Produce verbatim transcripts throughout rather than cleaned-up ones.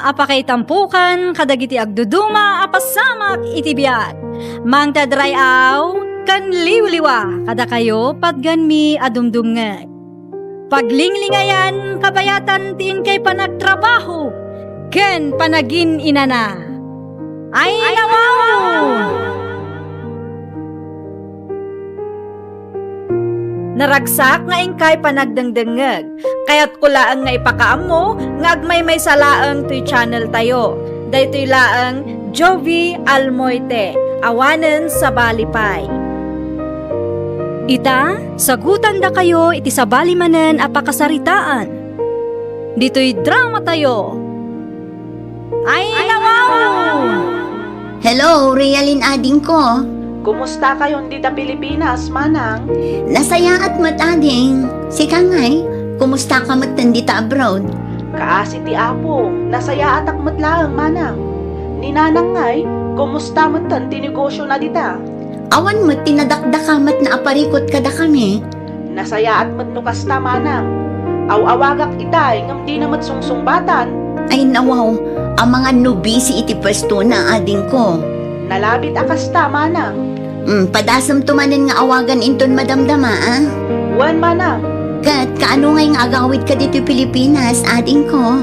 a pakaitampokan kadagiti agduduma a pasamak iti biag. Mangted ray-aw ken liwliwa kadakayo patgenmi a dumdumngeg. Paglinglingayan kabayatan ti inkay panagtrabaho ken panagin-inana. Ay, nawaw! Naragsak nga inkay panagdengdengngeg. Kayatko laeng nga ipakaammo nga agmaymaysa laeng toy channel tayo. Daytoy laeng Jovi Almoite, awanen sabali pay. Ita, sagutandakayo iti sabali manen a pakasaritaan. Ditoy drama tayo. Ay, nawaw! Hello, Realin adingko. Kumusta kayon dita Pilipinas, manang? Nasayaat met, ading. Sika ngay, kumusta ka met dita abroad? Kaasi ti Apo, nasayaatak met laeng, manang. Ni nanang ngay, kumusta met ti negosio na dita? Awan met ti nadakdaka met na aparikot kadakami. Nasayaat met no kasta, manang. Aw-awagak itay ngem dina met sungsungbatan. Ay nawaw, amangan no busy iti pwesto na, adingko. Nalabit a kasta, manang. Mm, padasem to manen nga awagan inton madamdama, a? Wen, manang. Ket kaano ngay nga agawid ka ditoy Pilipinas, adingko?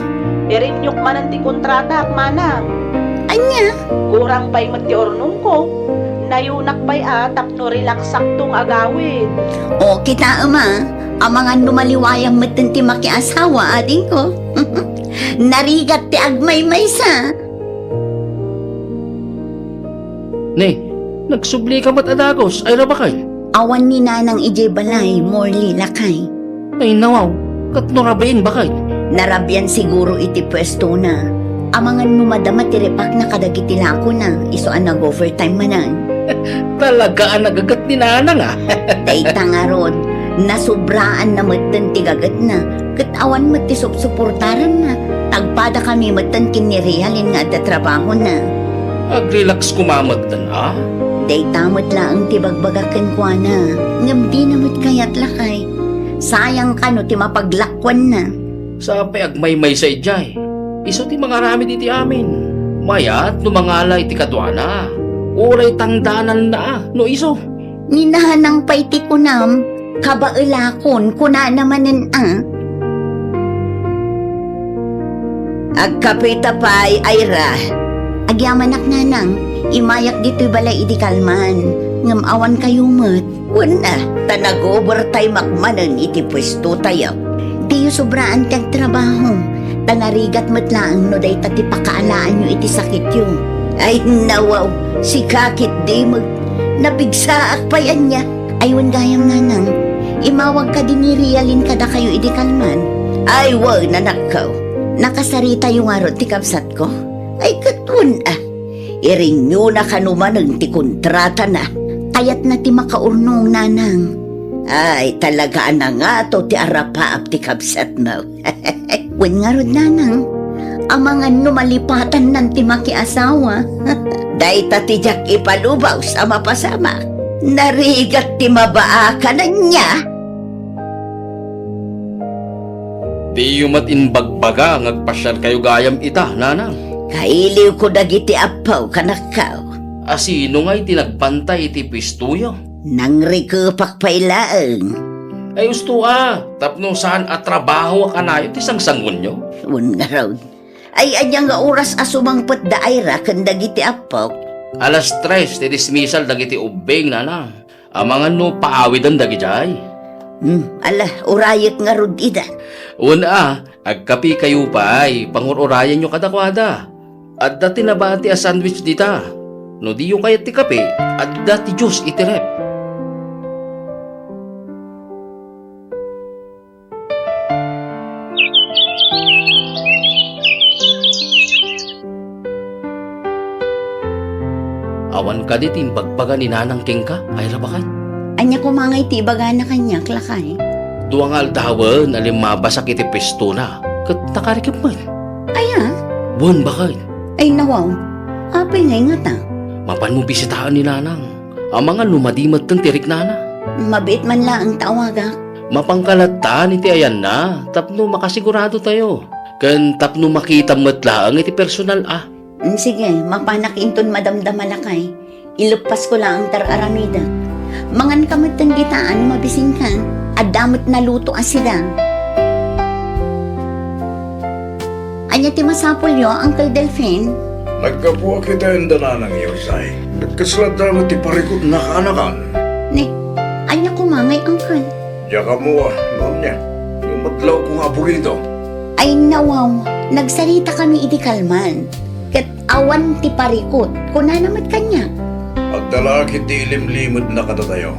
Irinnyok manen ti kontratak, manang. Ania? Kurang pay met ti urnongko. Nayunak pay a tapno relaxakto nga agawid. O, kitaem a, amangan no maliwayam metten ti makiasawa, adingko. Narigat ti agmaymaysa. Ne, nagsubli ka met a dagus, ay rabakay? Awan ni nanang idiay balay, Morley, lakay. Ay, nawaw, ket no rabiin, bakay? Narabian siguro iti pwestona. Amangan no madama ti repakna kadagiti lakona, isu a nag-overtime manen. Talaga a nagaget ni nanang, a. Dayta ngarud, nasubraanna metten ti gagetna, ket awan met ti supsuportaranna. Tagpadakami metten ken ni Realin nga adda trabahona. Agrelax koma metten, a? Dayta met laeng ti bagbagak kenkuana, ngem dina met kayat, lakay. Sayang kano ti mapaglakkuanna. Sapay agmaymaysa idiay. Isu ti mangaramid iti amin. Mayat no mangala iti kaduana. Uray tangdananna a, no isu. Ni nanang pay ti kunam, kabaelakon, kunana manen a. Agkapita pay, Ira. Agyamanak, nanang. Imayak ditoy balay idi kalman. Ngem awan kayo met. Wen a, ta nag-overtime-ak manen iti puesto tayo. Diyo sobraan ti agtrabaho, ta narigat met laeng no dayta ti pakaalaanyo iti sakityo. Ay, nawaw, sika ket di met. Napigsaak pay ania. Ay, wen gayam, nanang. Imawag kadi ni Realin kadakayo idi kalman. Ay, wen, anakko. Nakasaritayo ngarud ti kabsatko. Ay, ket wen a. Irinnyona kano manen ti kontratana. Kayatna ti makaurnong, nanang. Ay, talaga a nangato ti arapaap ti kabsatmo. Wen ngarud, nanang, amangan no malipatannan ti makiasawa. Dayta ti diak ipalubos a mapasamak. Narigat ti mabaakan ania. Diyo met imbagbaga nga agpasiarkayo gayam ita, nanang. Kailiwko dagiti appaw, kanakkaw. A sino ngay ti nagbantay iti puestoyo? Nangrikepak pay laeng. Ay, usto a, tapno saan a trabaho a kanayon ti sangsangonyo? Wen ngarud. Ay, ania nga oras a sumangpet da Ira ken dagiti appok? Alas tres ti dismissal dagiti ubbing, nanang. Amangan no paawiden dagidiay. Hmm, ala, urayek ngarud ida. Wen a, agkapikayo pay, pangur-urayenyo kadakuada. Adda ti nabati a sandwich dita. No diyo kayat ti kape, adda ti juice iti ref. Awan kadi ti imbagbaga ni nanang kenka, Ira, baket? Ania koma ngay ti ibagana kaniak, lakay? Dua nga aldawen a limmabasak iti puestona, ket nakarikep met. Aya? Wen, baket. Ay, nawaw. Apay ngay ngata? Mapanmo bisitaen ni nanang. Amangan no madi metten ti riknana. Mabiit man laeng ta awagak. Mapanka lattan iti ayanna tapno makasigurado tayo. Ken tapno makitam met laeng iti personal a. Mm, sige, mapanak inton madamdama lakay. Ileppasko laeng ti ar-aramidek. Manganka metten dita a no mabisinka. Adda met naluto a sida. Ania ti masapulyo, Uncle Delfin? Naggapuak iti ayan da nanangyo, Isay. Ket kasla adda met ti parikutna kaanakan. Ne, ania koma ngay, Uncle? Diak ammo a no ania. Ngem adlawko nga aburido. Ay, nawaw, nagsaritakami idi kalman. Ket awan ti parikut, kunana met kaniak. Adda la ketdi ilimlimedna kadatayo.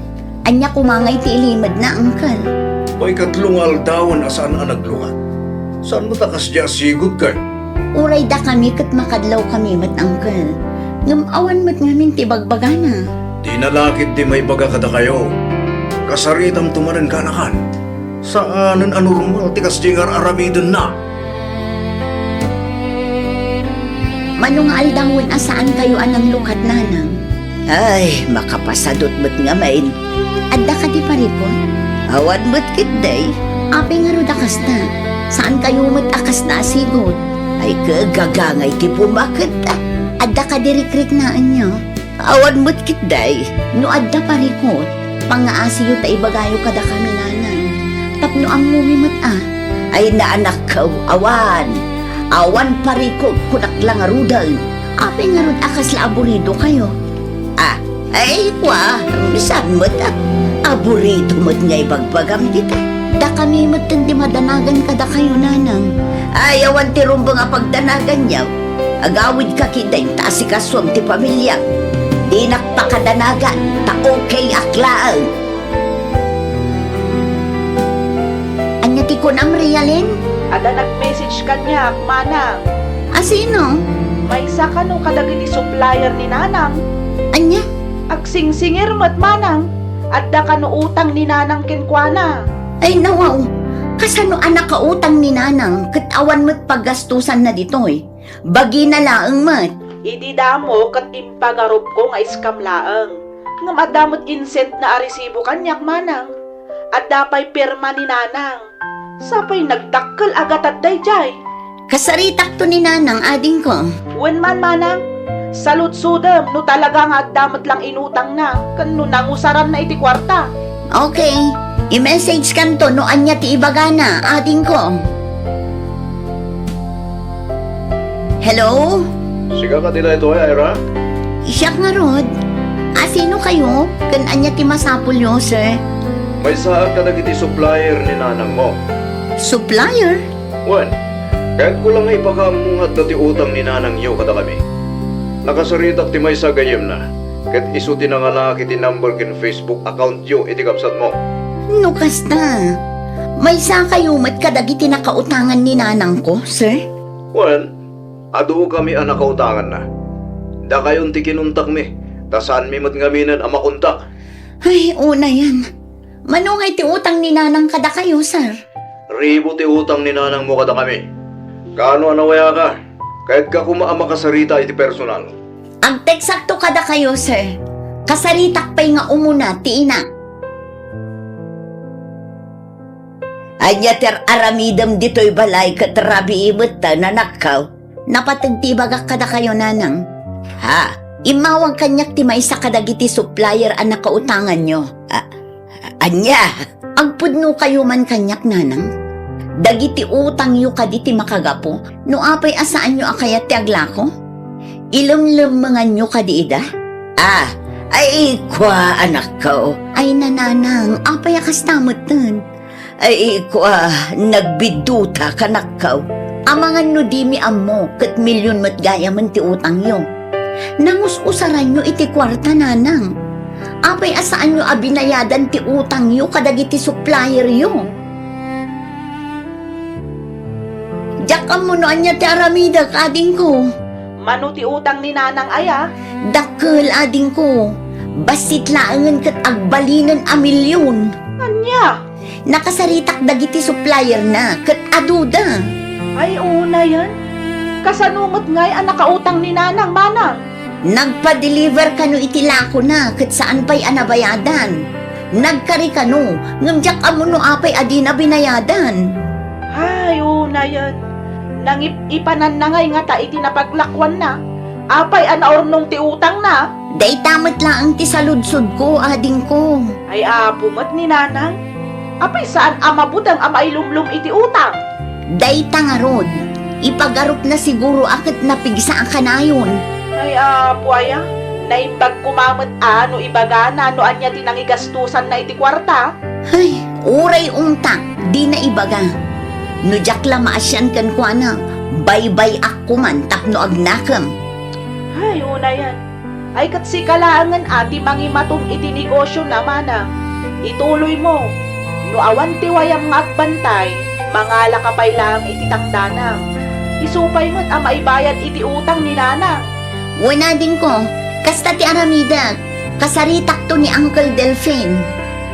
Ania koma ngay ti ilimedna, Uncle? Maikatlo nga aldawen a saan a naglukat. Saan met a kasdiay a sigud ket? Uray dakami ket makadlawkami met, Uncle. Ngem awan met ngamin ti ibagbagana. Dina la ketdi maibaga kadakayo. Kasaritamto manen kaanakan. Saanen a normal ti kasdiay nga ar-aramidenna. Mano nga aldawen a saankayo a nanglukat, nanang? Ay, makapasadut met ngamin. Adda kadi parikut? Awan met ketdi. Apay ngarud a kasta? Saankayo met a kasta a sigud? Ay, kagagangay ti bumaketta. Adda kadi rikriknaenyo? Awan met ketdi. No adda parikut, pangngaasiyo ta ibagayo kadakami, nanang. Tapno ammomi met a. Ay, naanakko, awan. Awan parikut, kunak la ngaruden. Apay ngarud a kasla aburidokayo? Ah, ay, kua, saan met a. Aburido met nga ibagbagam dita. Dakami metten ti madanagan kadakayo, nanang. Ay, awan ti rumbeng a pagdanaganyo. Agawidka ketdin ta asikasuem ti pamiliam. Dinak pakadanagan, ta okay ak laeng. Ania ti kunam, Realin? Adda nag-message kaniak, manang. A sino? Maysa kano kadagiti supplier ni nanang. Ania? Agsingsingir met, manang. Adda kano utang ni nanang kenkuana. Ay, nawaw. Kasano a nakautang ni nanang ket awan met paggastusanna ditoy? Bagina laeng met. Idi damo ket impagarupko nga scam laeng. Ngem adda met insentna a resibo kaniak, manang. Adda pay pirma ni nanang. Sapay nagdakkel a gatad daydiay. Kasaritakto ni nanang, adingko. Wen man, manang. Saludsodem no talaga nga adda met lang inutangna ken no nangusaranna iti kuarta. Okay. I-message kanto no ania ti ibagana, adingko. Hello? Sika kadi daytoy, Ira? Siak ngarud. A, sino kayo? Ken ania ti masapulyo, sir? Maysaak kadagiti supplier ni nanangmo. Supplier? Wen, kayatko la nga ipakaammo nga adda ti utang ni nanangyo kadakami. Nakasaritak ti maysa a gayyemna, ket isu ti nangalaak iti number ken Facebook accountyo iti kabsatmo. No kasta, maysakayo met kadagiti nakautangan ni nanangko, sir? Wen, adukami a nakautanganna. Dakayon ti kinuntakmi, ta saanmi met ngaminen a makontak. Ay, unayen. Mano ngay ti utang ni nanang kadakayo, sir? Ribu ti utang ni nanangmo kadakami. Kaano a nawayaka? Kayatka koma a makasarita iti personal. Agteksakto kadakayo, sir. Kasaritak pay nga umuna ti ina. Ania ti ar-aramidem ditoy balay ket rabii met ta, nanakkaw? Napateg ti ibagak kadakayo, nanang. Ha? Immawag kaniak ti maysa kadagiti supplier a nakautanganyo. A-, ania? Agpudnokayo man kaniak, nanang. Dagiti utangyo kadi ti makagapu no apay a saanyo a kayat ti aglako? Ilemlemmenganyo kadi ida? Ah, ay, kua, anakko. Ay, nanang, apay a kasta metten? Ay, kua, nagbidduta, kanakkaw. Amangan no dimi ammo, ket milyon met gayamen ti utangyo. Nangus-usaranyo iti kuarta, nanang. Apay a saanyo a binayadan ti utangyo kadagiti supplieryo? Diak ammo no ania ti aramidek, adingko. Mano ti utang ni nanang aya? Dakkel, adingko. Bassit laengen ket agbalinen a milyon. Ania? Nakasaritak dagiti supplierna ket aduda. Ay, unayen. Kasano met ngay a nakautang ni nanang, manang? Nagpa-deliver kano iti lakona ket saan pay a nabayadan. Nagkari kano, ngem diak ammo no apay a dina binayadan. Ay, unayen. Nangip-ipananna ngay ngata iti napaglakuanna. Apay a naurnong ti utangna? Dayta met laeng ti saludsodko, adingko. Ay, apo met ni Nanang. Apay saan a mabuteng a mailumlom iti utang? Dayta ngarud, ipagarupna siguro a ket napigsa a kanayon. Ay, apo aya, naimbag koma met a no ibagana no ania ti nangigastosanna iti kuarta? Ay, uray unta, dina ibaga. No diak la maasian kenkuana, baybay-ak koman tapno agnakem. Ay, unayen. Ay, ket sika laengen a ti mangimaton iti negosiona, manang. Ituloymo. No awan ti wayam nga agbantay, mangalaka pay laeng iti tangdanang. Isu pay met a maibayad iti utang ni Nanang. Wen, adingko, kasta ti aramidek. Kasaritakto ni Uncle Delfin.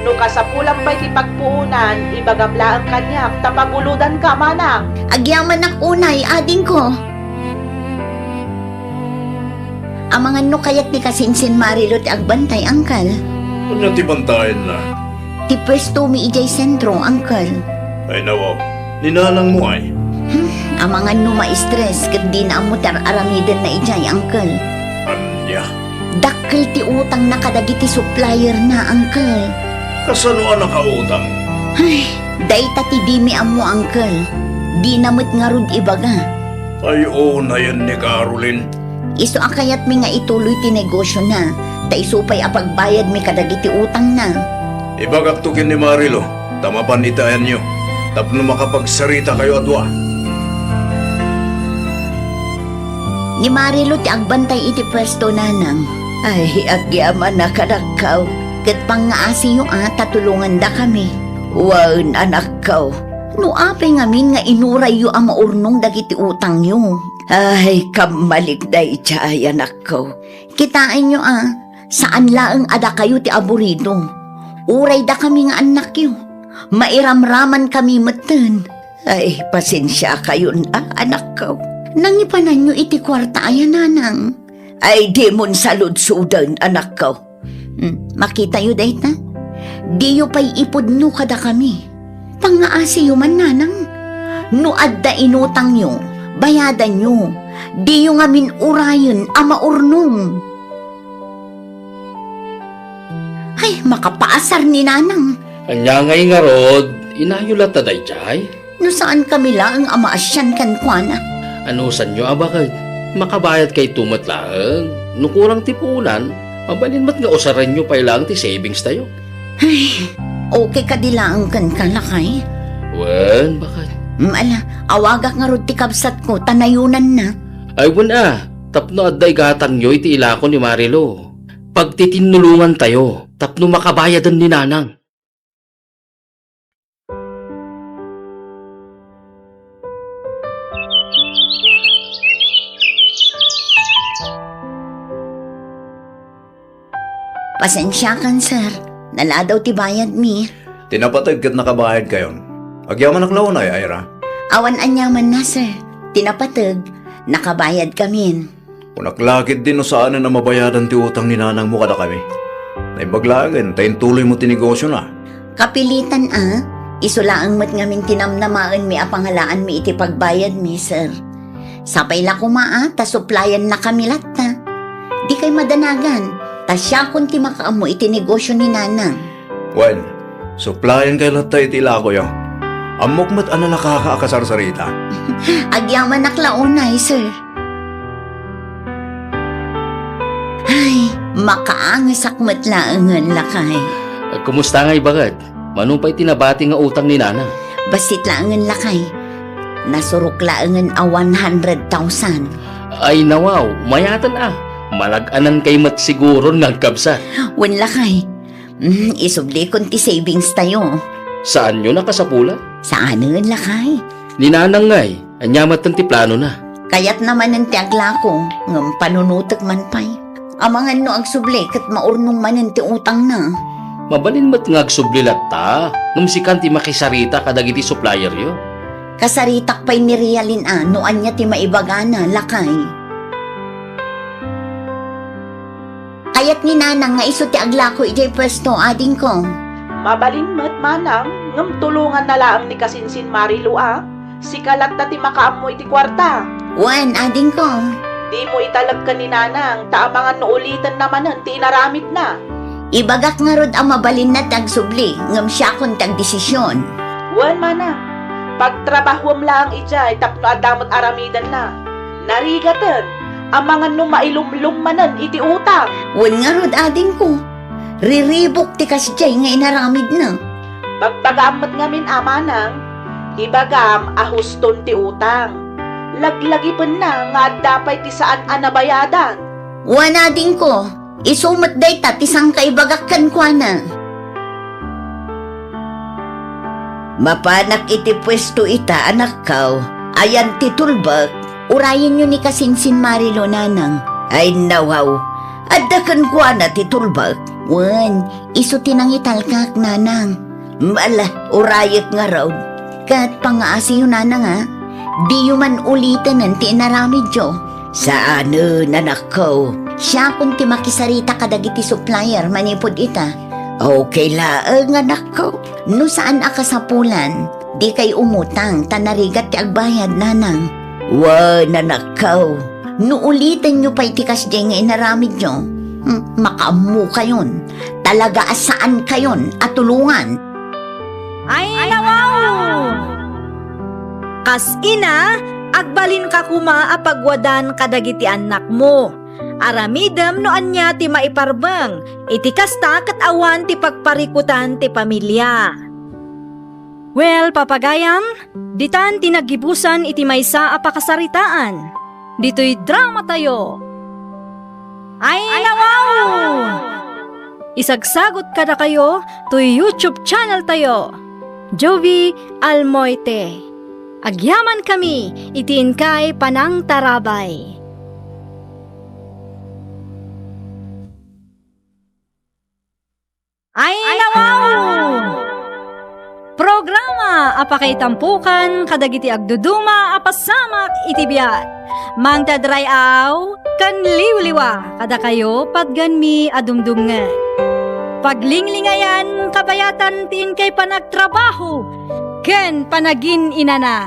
No kasapulam pay ti pagpuonan, ibagam laeng kaniak ta pabulodanka, manang. Agyamanak unay, adingko. Amangan no kayat ni kasinsin Marilo ti agbantay, Uncle. Ania ti bantayenna? Ti pwestomi idiay sentro, Uncle. Ay, nawaw. Ni nanangmo ay? Hmm, amangan no ma-stress ket dina ammo ti ar-aramidenna idiay, Uncle. Ania? Dakkel ti utangna kadagiti supplierna, Uncle. Kasano a nakautang? Ay, dayta ti dimi ammo, Uncle. Dina met ngarud ibaga. Ay, unayen ni Caroline. Isu a kayatmi nga ituloy ti negosiona, ta isu pay a pagbayadmi kadagiti utangna. Ibagakto ken ni Marilo, ta mapan iti ayanyo, tapno makapagsaritakayo a dua. Ni Marilo ti agbantay iti pwesto, nanang. Ay, agyamanak, anakko, ket pangngaasiyo a ta tulongandakami. Wen, anakko, no apay ngamin nga inurayyo a maurnong dagiti utangyo. Ay, kammalik daydiay, anakko. Kitaenyo a, saan laeng a dakayo ti aburido. Uray dakami nga annakyo, mairamramankami metten. Ay, pasensiakayon a, anakko. Nangipananyo iti kuarta aya, nanang? Ay, dimon saludsoden, anakko. Hmm, makitayo dayta? Diyo pay ipudno kadakami. Pangngaasiyo man, nanang. No adda inutangyo, bayadanyo. Diyo ngamin urayen a maurnong. Ay, makapaasar ni nanang. Ania ngay ngarud, inayo latta daydiay? No saankami laeng a maasian kenkuana. Anusanyo a baket? Makabayadkayto met laeng. No kurang ti puonan, mabalin met nga usarenyo pay laeng ti savings tayo. Ay, okay kadi laeng kenka, lakay? Wen, baket. Mm, ala, awagak ngarud ti kabsatko, ta nayonanna. Ay, wen a, tapno adda igatangyo iti ilako ni Marilo. Pagtitinnulongan tayo, tapno makabayaden ni nanang. Pasensiakan, sir. Naladaw ti bayadmi. Ti napateg ket nakabayadkayon. Agyamanak la unay, Ira? Awan aniamanna, sir. Ti napateg, nakabayadkamin. Kunak la ketdi no saanen a mabayadan ti utang ni nanangmo kadakami. Naimbag laengen ta intuloymo ti negosiona. Kapilitan a, isu laeng met ngamin ti namnamaenmi a pangalaanmi iti pagbayadmi, sir. Sapay la koma a ta suppliennakami latta. Dikay madanagan, ta siakon ti makaammo iti negosio ni nanang. Wen, supplienkay latta iti ilakoyo. Ammok met a nalakaka a kasarsarita. Agyamanak la unay, sir. Ay, makaangesak met laengen, lakay. Kumusta ngay, baket? Mano pay ti nabati nga utang ni nana? Bassit laengen, lakay. Nasurok laengen a one hundred thousand. Ay, nawaw, mayaten a. Malaganankay met siguron nga agkabsat. Wen, lakay. Mm, isublikon ti savings tayo. Saanyo nakasapulan? Saanen, lakay. Ni nanang ngay, ania met ti planona? Kayatna manen ti aglako, ngem panunotek man pay. Amangan no agsubli ket maurnong manen ti utangna. Mabalin met nga agsubli latta, ngem sikan ti makisarita kadagiti supplieryo. Kasaritak pay ni Realin a no ania ti maibagana, lakay. Kayat ni nanang nga isu ti aglako idiay pwesto, adingko. Mabalin met, manang, ngem tulonganna laeng ni kasinsin Marilu a. Sika latta ti makaammo iti kuarta. Wen, adingko. Dimo italek ken ni Nanang, ta amangan no ulitenna manen ti inaramidna. Ibagak ngarud a mabalinna ti agsubli, ngem siakon ti agdesision. Wen, Manang. Pagtrabahuem laeng idiay tapno adda met aramidenna. Narigaten, amangan no mailumlom manen iti utang. Wen ngarud, adingko. Riribuk ti kasdiay nga inaramidna. Bagbagaam met ngamin a, Manang, ibagam a huston ti utang. Laglagipenna nga adda pay ti saan a nabayadan. Wen, adingko, isu met dayta ti sangkaibagak kenkuana. Mapanak iti puesto ita, anakko. Ayan ti tulbek. Urayenyo ni kasinsin Marilo, Nanang. Ay, nawaw. Adda kenkuana ti tulbek. Wen, isu ti nangitalkak, Nanang. Ala, urayek ngarud. Ket pangngaasiyo, Nanang, a. Diyo man ulitenen ti inaramidyo. Saanen, anakko. Siakon ti makisarita kadagiti supplier manipud ita. Okay laeng, anakko. No saan a kasapulan, dikay umutang ta narigat ti agbayad, Nanang. Wen, anakko. No ulitenyo pay ti kasdiay nga inaramidyo, hmm, makaammokayon. Talaga a saankayon a tulongan. Ay, nawaw! Kas ina, agbalinka koma a pagwadan kadagiti annakmo. Aramidem no ania ti maiparbeng, iti kasta ket awan ti pagparikutan ti pamilia. Well, papagayam, ditan ti naggibusan iti maysa a pakasaritaan. Ditoy dramatayo. Ay, nawaw! Isagsagot kadakayo toy YouTube channel tayo, Jovi Almoite. Agyaman kami iti inkay panangtarabay. Ay, nawaw! Programa a pakaitampukan kadagiti agduduma a pasamak iti biag. Mangted ray-aw ken liwliwa kadakayo patgenmi a dumdumngeg. Paglinglingayan kabayatan ti inkay panagtrabaho ken panagin-inana.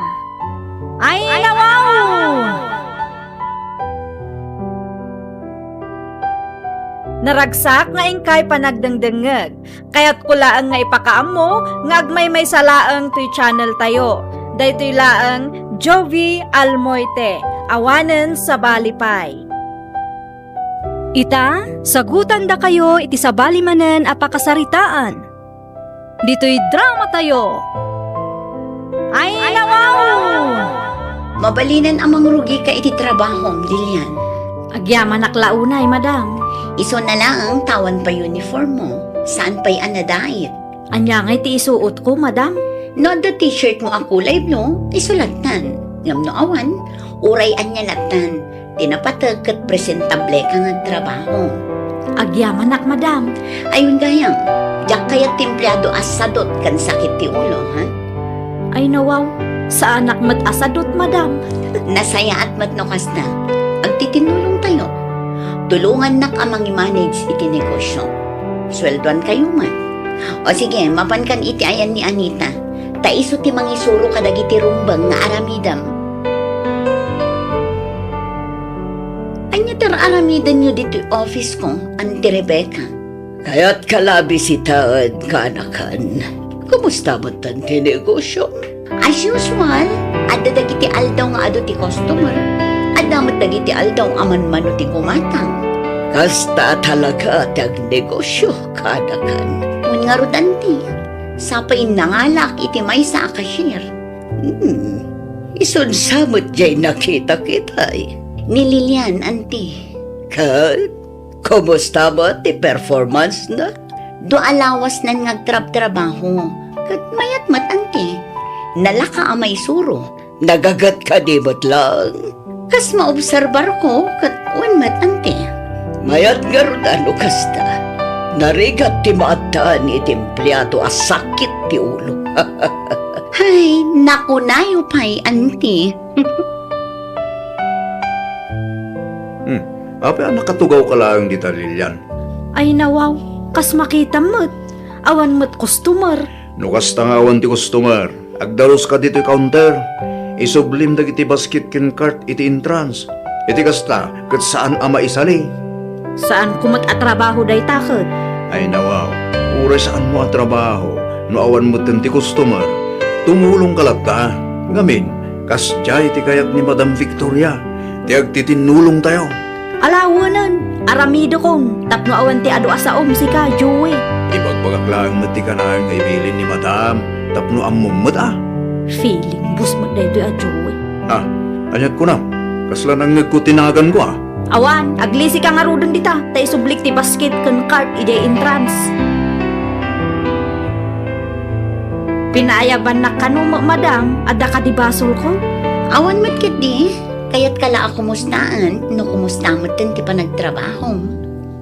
Ay, nawaw! Naragsak nga inkay panagdengdengngeg. Kayatko laeng nga ipakaammo nga agmaymaysa laeng toy channel tayo. Daytoy laeng Jovi Almoite, awanen sabali pay. Ita, sagutandakayo iti sabali manen a pakasaritaan. Ditoy dramatayo. Ay, nawaw! Mabalinen a mangrugika iti trabahom, Lilian. Agyamanak la unay, madam. Isu na laeng ta awan pay uniform mo. Saan pay a nadait? Ania ngay ti isuotko, madam? No adda t-shirt mo a kulay blue, isu lattan. Ngem no awan, uray ania lattan. Ti napateg ket presentableka nga agtrabaho. Agyamanak, madam. Ay, wen gayam, diak kayat ti empleado a sadut ken sakit ti ulo, ha? Ay, nawaw, saanak met a sadut, madam. Nasayaat met no kasta. Agtitinulongtayo. Tulongannak a mangimanage iti negosyo. Sueldoankayo met. O sige, mapankan iti ayan ni Anita. Ta isu ti mangisuro kadagiti rumbeng nga aramidem. Ania ti ar-aramidenyo ditoy office ko, Auntie Rebecca? Kayatka la a bisitaen, kaanakan. Kumusta met ti negosyo? As usual, adda dagiti aldaw nga adu ti customer. Adda met dagiti aldaw a manmano ti gumatang. Kasta talaga ti agnegosyo, kaanakan. Wen ngarud, Auntie, sapay nangalak iti maysa a cashier. Hmm. Isun sa met jay nakitak itay? Ni Lilian, Auntie. Ket, kumusta met ti performance na? Dua a lawasnan nga agtrabtrabaho. Ket mayat met, Auntie. Nalaka a maisuro. Nagaget kadi met lang? Kas maobserbarko, ket wen met, Auntie. Mayat ngarud a no kasta. Narigat ti maaddaan iti empleado a sakit ti ulo. Hay, nakunayo pay, Auntie. Hmm. Apay a nakatugawka laeng dita, Lilian? Ay, nawaw, kas makitam met. Awan met customer. No kasta nga awan ti customer, agdaluska ditoy counter. Isublim dagiti basket ken cart iti entrance. Iti kasta, ket saan a maisali. Saanko met a trabaho dayta ket. Ay, nawaw, uray saanmo a trabaho, no awan metten ti customer, tumulongka latta. Ngamin, kasdiay ti kayat ni Madam Victoria, ti agtitinnulongtayo. Alawenen, aramidekon tapno awan ti adu a saom sika, Joey. Ibagbagak laeng met ti kanayon nga ibilin ni Madam tapno ammom met a. Feeling boss met daytoy a Joey. Ah, aniat kunam? Kasla nangngegko ti naganko a. Awan, aglisika ngaruden dita, ta isublik ti basket ken cart idiay entrance. Pinaayabannak kano, ma-, madam, adda kadi basolko? Awan met ketdi. Kayatka la a kumustaen no kumusta metten ti panagtrabahom.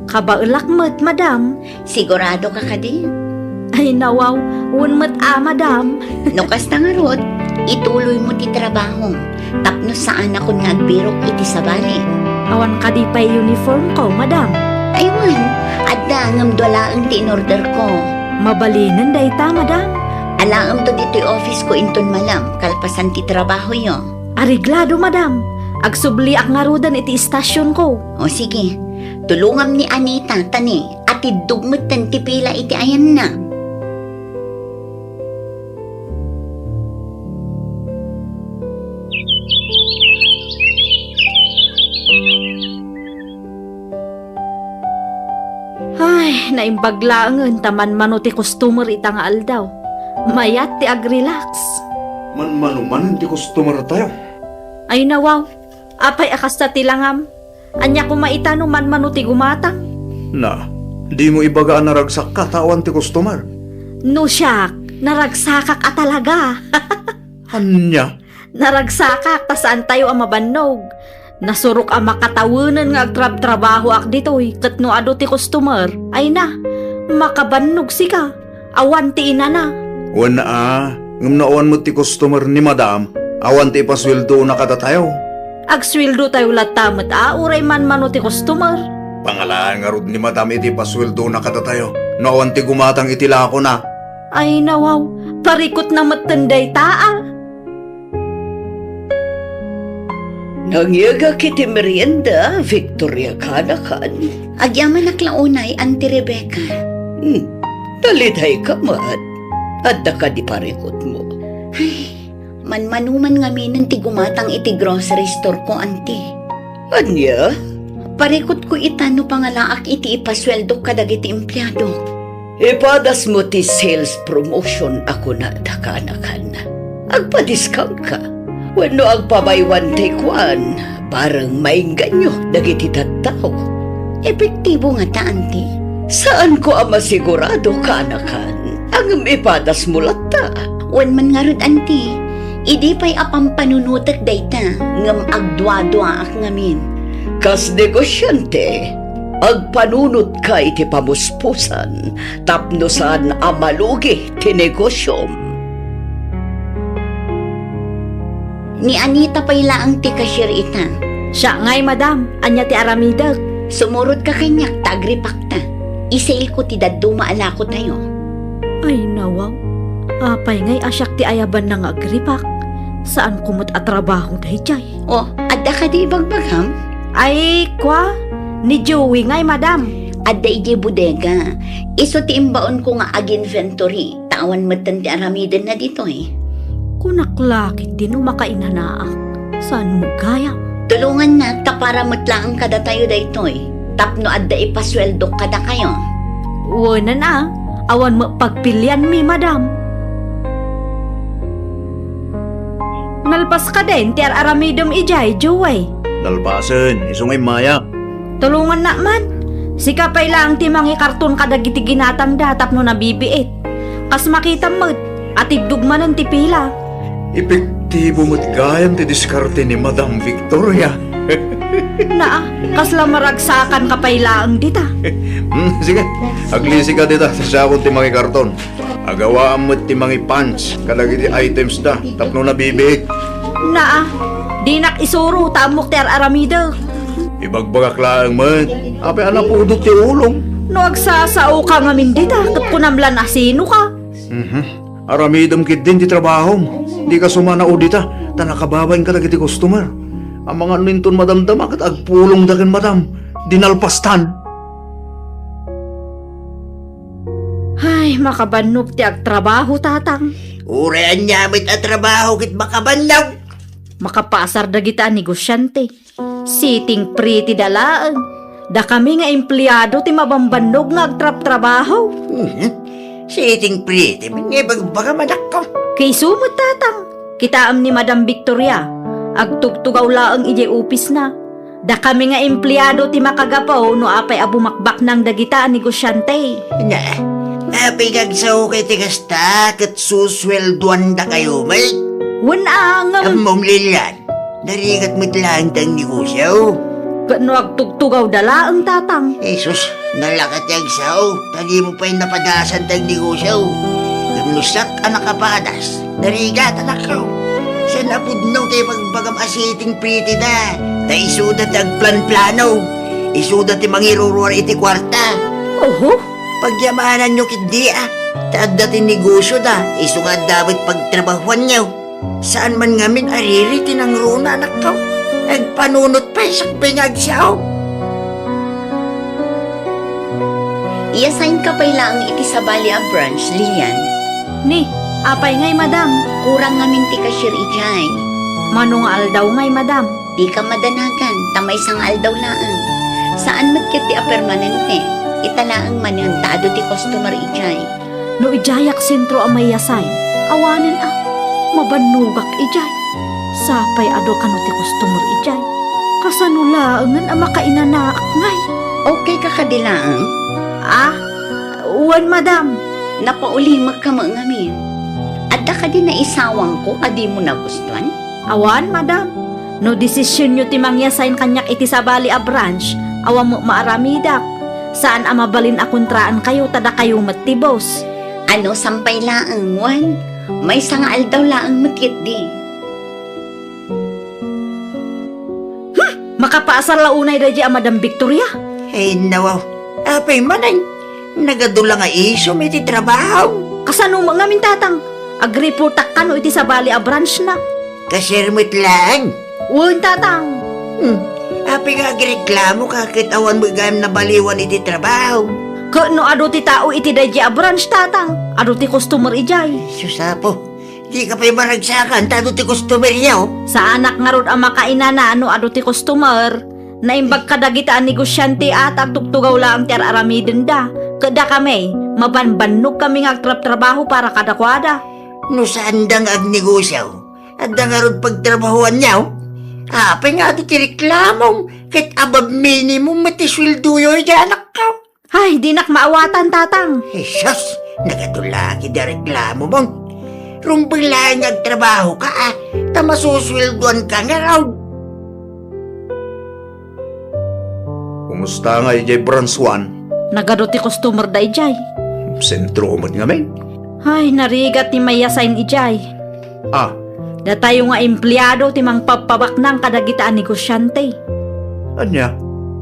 Kabaelak met, madam. Siguradoka kadi? Ay, nawaw, wen met a, madam. No kasta ngarud, ituloymo ti trabahom tapno saanakon nga agbirok iti sabali. Awan kadi pay uniformko, madam? Ay wen, adda ngem dua laeng ti inorderko. Mabalinen dayta, madam. Alaemto ditoy office ko inton malem, kalpasan ti trabahoyo. Areglado, madam. Agsubliak ngaruden iti istasionko. O sige, tulongam ni Anita, ta ni, atiddog metten ti pila iti ayanna. Ay, naimbag laengen ta manmano ti customer ita nga aldaw. Mayat ti agrelax. Manmano manen ti customer tayo. Ay, nawaw. Apay a kasta ti langam? Ania koma ita no manmano ti gumatang? Na, dimo ibaga a naragsakka ta awan ti customer. No siak, naragsakak a talaga. Ania? Naragsakak ta saantayo a mabannog. Nasurok a makatawenen nga agtrabtrabahoak ditoy ket no adu ti customer, ay na, makabannog sika. Awan ti inana. Wen a, ngem no awan met ti customer ni Madam, awan ti ipasueldo na kadatayo. Agsueldotayo latta met a uray manmano ti customer. Pangalaen ngarud ni Madam iti ipasueldo na kadatayo no awan ti gumatang iti lako na. Ay nawaw, parikut na metten dayta a. Nangyegak iti merienda, Victoria, kanakan. Agyamanak la unay, Auntie Rebecca. Hmm, talidayka met. Adda kadi parikutmo? Ay, manmanuman ngaminen ti gumatang iti grocery store ko, Auntie. Ania? Parikutko ita no pangalaak iti ipasueldok kadagiti empleadok. Ipadasmo ti sales promotion a kunada, kanakan. Agpadiscount ka. Wenno agpa-buy one take one, bareng maingganyo dagiti tattao. Epektibo ngata, Auntie? Saanko a masigurado, kanakan. Ngem ipadasmo latta. Wen man ngarud, Auntie, idi pay a pampanunotek dayta, ngem agduaduaak ngamin. Kas negosyante, agpanunotka iti pamuspusan tapno saan a malugi ti negosyom. Ni Anita pay laeng ti cashier ita. Siak ngay, madam. Ania ti aramidek? Sumurodka kaniak ta agripakta. Isailko ti dadduma a lakotayo. Ay, nawaw. Apay ngay a siak ti ayabanna nga agripak? Saanko met a trabaho daydiay. O, adda kadi ibagbagam? Ay, kua, ni Joey ngay, madam. Adda idiay bodega. Isu ti imbaonko nga ag-inventory. Ta awan metten ti aramidenna ditoy. Kunak la ketdi no makainanaak. Saan met gayam? Tulongannak ta para met laeng kadatayo daytoy, tapno adda ipasueldok kadakayo. Wen a, awan met pagpilianmi, madam. Nalpas kadin ti ar-aramidem idiay, Joey? Nalpasen, isu nga immayak. Tulongannak man. Sika pay laeng ti mangikarton kadagiti ginatangda tapno nabibiit. Kas makitam met, atiddog manen ti pila. Epektibo met gayam ti diskarte ni Madam Victoria. Naa, kasla maragsakanka pay laeng dita. Hmm, sige, aglisika dita, ta siakon ti mangikarton. Agawaam met ti mangi-punch kadagiti itemsda tapno nabibiit. Naa, dinak isuro ta ammok ti ar-aramidek. Ibagbagak laeng met, apay a napudot ti ulom? No agsasaoka ngamin dita, ket kunam la no sinoka. Mhm. Aramidem ketdin ti trabahom. Dika sumanao dita. ta nakababain kadagiti customer. Amangan no inton madamdama ket agpulongda ken madam, dinalpastan. Ay, makabannog ti agtrabaho, Tatang. Uray ania met a trabaho ket makabannog. Makapaasar dagita a negosiante. Sitting pretty da laeng. Dakami nga empleado ti mabambannog nga agtrabtrabaho. Mhm. Sitting pretty, nga ibagbagam, anakko. Kayso met, Tatang. Kitaem ni Madam Victoria. Agtugtugaw laeng idiay opisna. Dakami nga empleado ti makagapu no apay a bumakbaknang dagita a negosiante. Na, apay nga agsaoka iti kasta ket susueldoandakayo met? Wen a, ngem Ammom, Lilian, narigat met laeng ti agnegosio. Ket no agtugtugawda laeng, Tatang? Jesus, nalaka ti agsao, ta dimo pay napadasan ti agnegosio. Ngem no siak a nakapadas, narigat, anakko. Saan a pudno ti ibagbagam a sitting pretty da. Ta isuda ti agplanplano. Isuda ti mangiruruar iti kuarta. Oho. Pagyamananyo ketdi a. Ta adda ti negosioda, isu nga adda met pagtrabahuanyo. Saan man ngamin a riri ti nangruna, anakko. Agpanunot pay sakbay nga agsao. Iyasaynka pay laeng iti sabali a branch, Lilian. Ni, apay ngay, madam? Kurang ngamin ti cashier idiay. Mano nga aldaw ngay, madam? Dika madanagan, ta maysa nga aldaw laeng. Saan met ket ti a permanente. Ita laeng manen ta adu ti customer idiay. No idiayak sentro a maiyasayn, awanen a, mabannogak idiay. Sapay adu kano ti customer idiay. Kasano laengen a makainanaak ngay? Okay ka kadi laeng? Ah, wen, madam. Napaulimekka met ngamin. Adda kadi naisawangko a dimo nagustuan? Awan, madam. No desisionyo ti mangyasayn kaniak iti sabali a branch, awan met maaramidak. Saan a mabalin a kontraankayo ta dakayo met ti boss. Ano, sampay laeng, wen? Maysa nga aldaw laeng met ketdi. Hmm, makapaasar la unay daydi a Madam Victoria? Ay, nawaw. Apay manen, nagadu la nga isu met iti trabaho. Kasano met ngamin, Tatang? Agreportak kano iti sabali a branch na. Cashier met laeng? Wen, Tatang. Hmm, apay nga agreklamoka ket awan met gayam nabaliwan iti trabaho? Ket no adu ti tao iti daydi a branch, Tatang, adu ti customer idiay. Sus, Apo. Dika pay maragsakan ta adu ti customeryo. Saanak ngarud a makainana no adu ti customer. Naimbag kadagita a negosiante a ta agtugtugaw laeng ti ar-aramidenda. Ket dakami, mabanbannogkami nga agtrabtrabaho para kadakuada. No saanda nga agnegosio, adda ngarud pagtrabahoanyo? Apay nga adu ti reklamom ket above minimum met ti sueldoyo idiay, anakko? Ay, dinak maawatan, Tatang. Jesus, nagadu la ketdi a reklamom. Rumbeng laeng nga agtrabahoka, a, ta masusueldoanka ngarud. Kumusta ngay idiay branch one? Nagadu ti customerda idiay. Sentro met ngamin. Ay, narigat ti maiyasayn idiay. Ah. Datayo nga empleado ti mangpabpabaknang kadagita a negosiante. Ania?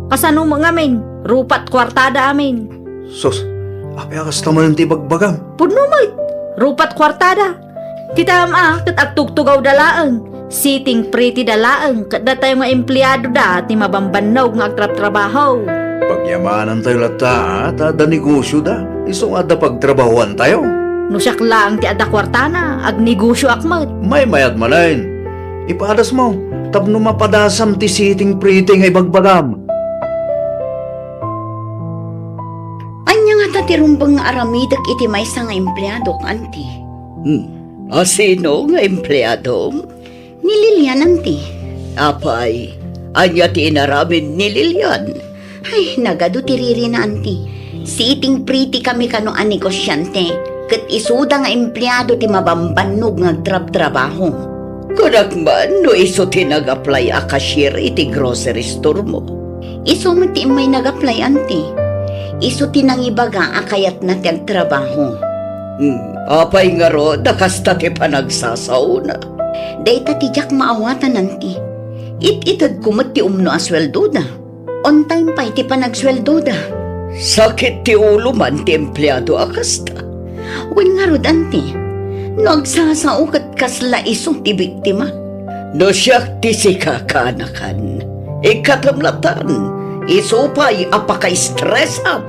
Kasano met ngamin? Rupat kuartada amin. Sus, apay a kasta manen ti ibagbagam? Pudno met. Rupat kuartada. Kitaem a, ket agtugtugawda laeng. Sitting pretty da laeng, ket datayo nga empleadoda ti mabambannog nga agtrabtrabaho. Pagyamanantayo latta, a, ta adda negosioda. Isu nga adda pagtrabahoantayo. No siak laeng ti adda kuartana, agnegosioak met. Maymayat manen. Ipadasmo, tapno mapadasam ti sitting pretty nga ibagbagam. Ania ngata ti rumbeng nga aramidek iti maysa nga empleadok, anti? Hmm. A, sino nga empleadom? Ni Lilian, anti. Apay, ania ti inaramid ni Lilian? Ay, nagadu ti ririna, anti. Sitting pretty kami kano a negosiante, ket isuda nga empleado ti mabambannog nga agtrabtrabaho. Kunak man no isu ti nag-apply a cashier iti grocery store mo. Isu met ti immay nag-apply, anti. Isu ti nangibaga a kayatna ti agtrabaho. Hmm, apay ngarud a kasta ti panagsasaona? Dayta ti diak maawatan, anti. It-itedko met ti umno a sueldoda. On time pay ti panagsueldoda. Sakit ti ulo man ti empleado a kasta. Wen ngarud, anti, no agsasao ket kasla isu ti biktima, No siak ti sika, kaanakan, ikkatem latan, isu pay a pakaestresam.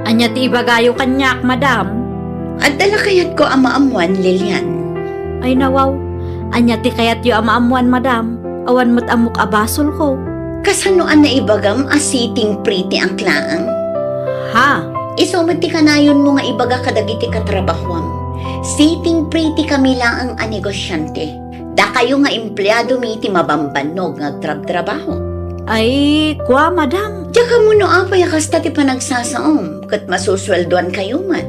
Ania ti ibagayo kaniak, madam? Adda la kayatko a maammoan, Lilian? Ay, nawaw. Ania ti kayatyo a maammoan, madam? Awan met ammok a basolko. Kasano a naibagam a sitting pretty ak laeng? Ha? Isu met ti kanayonmo nga ibaga kadagiti katrabahoam. Sitting pretty kami laeng a negosiante. Dakayo nga empleadomi ti mabambannog nga agtrabtrabaho. Ay, kua, madam. Diak ammo no apay a kasta ti panagsasaom, ket masusueldoankayo met.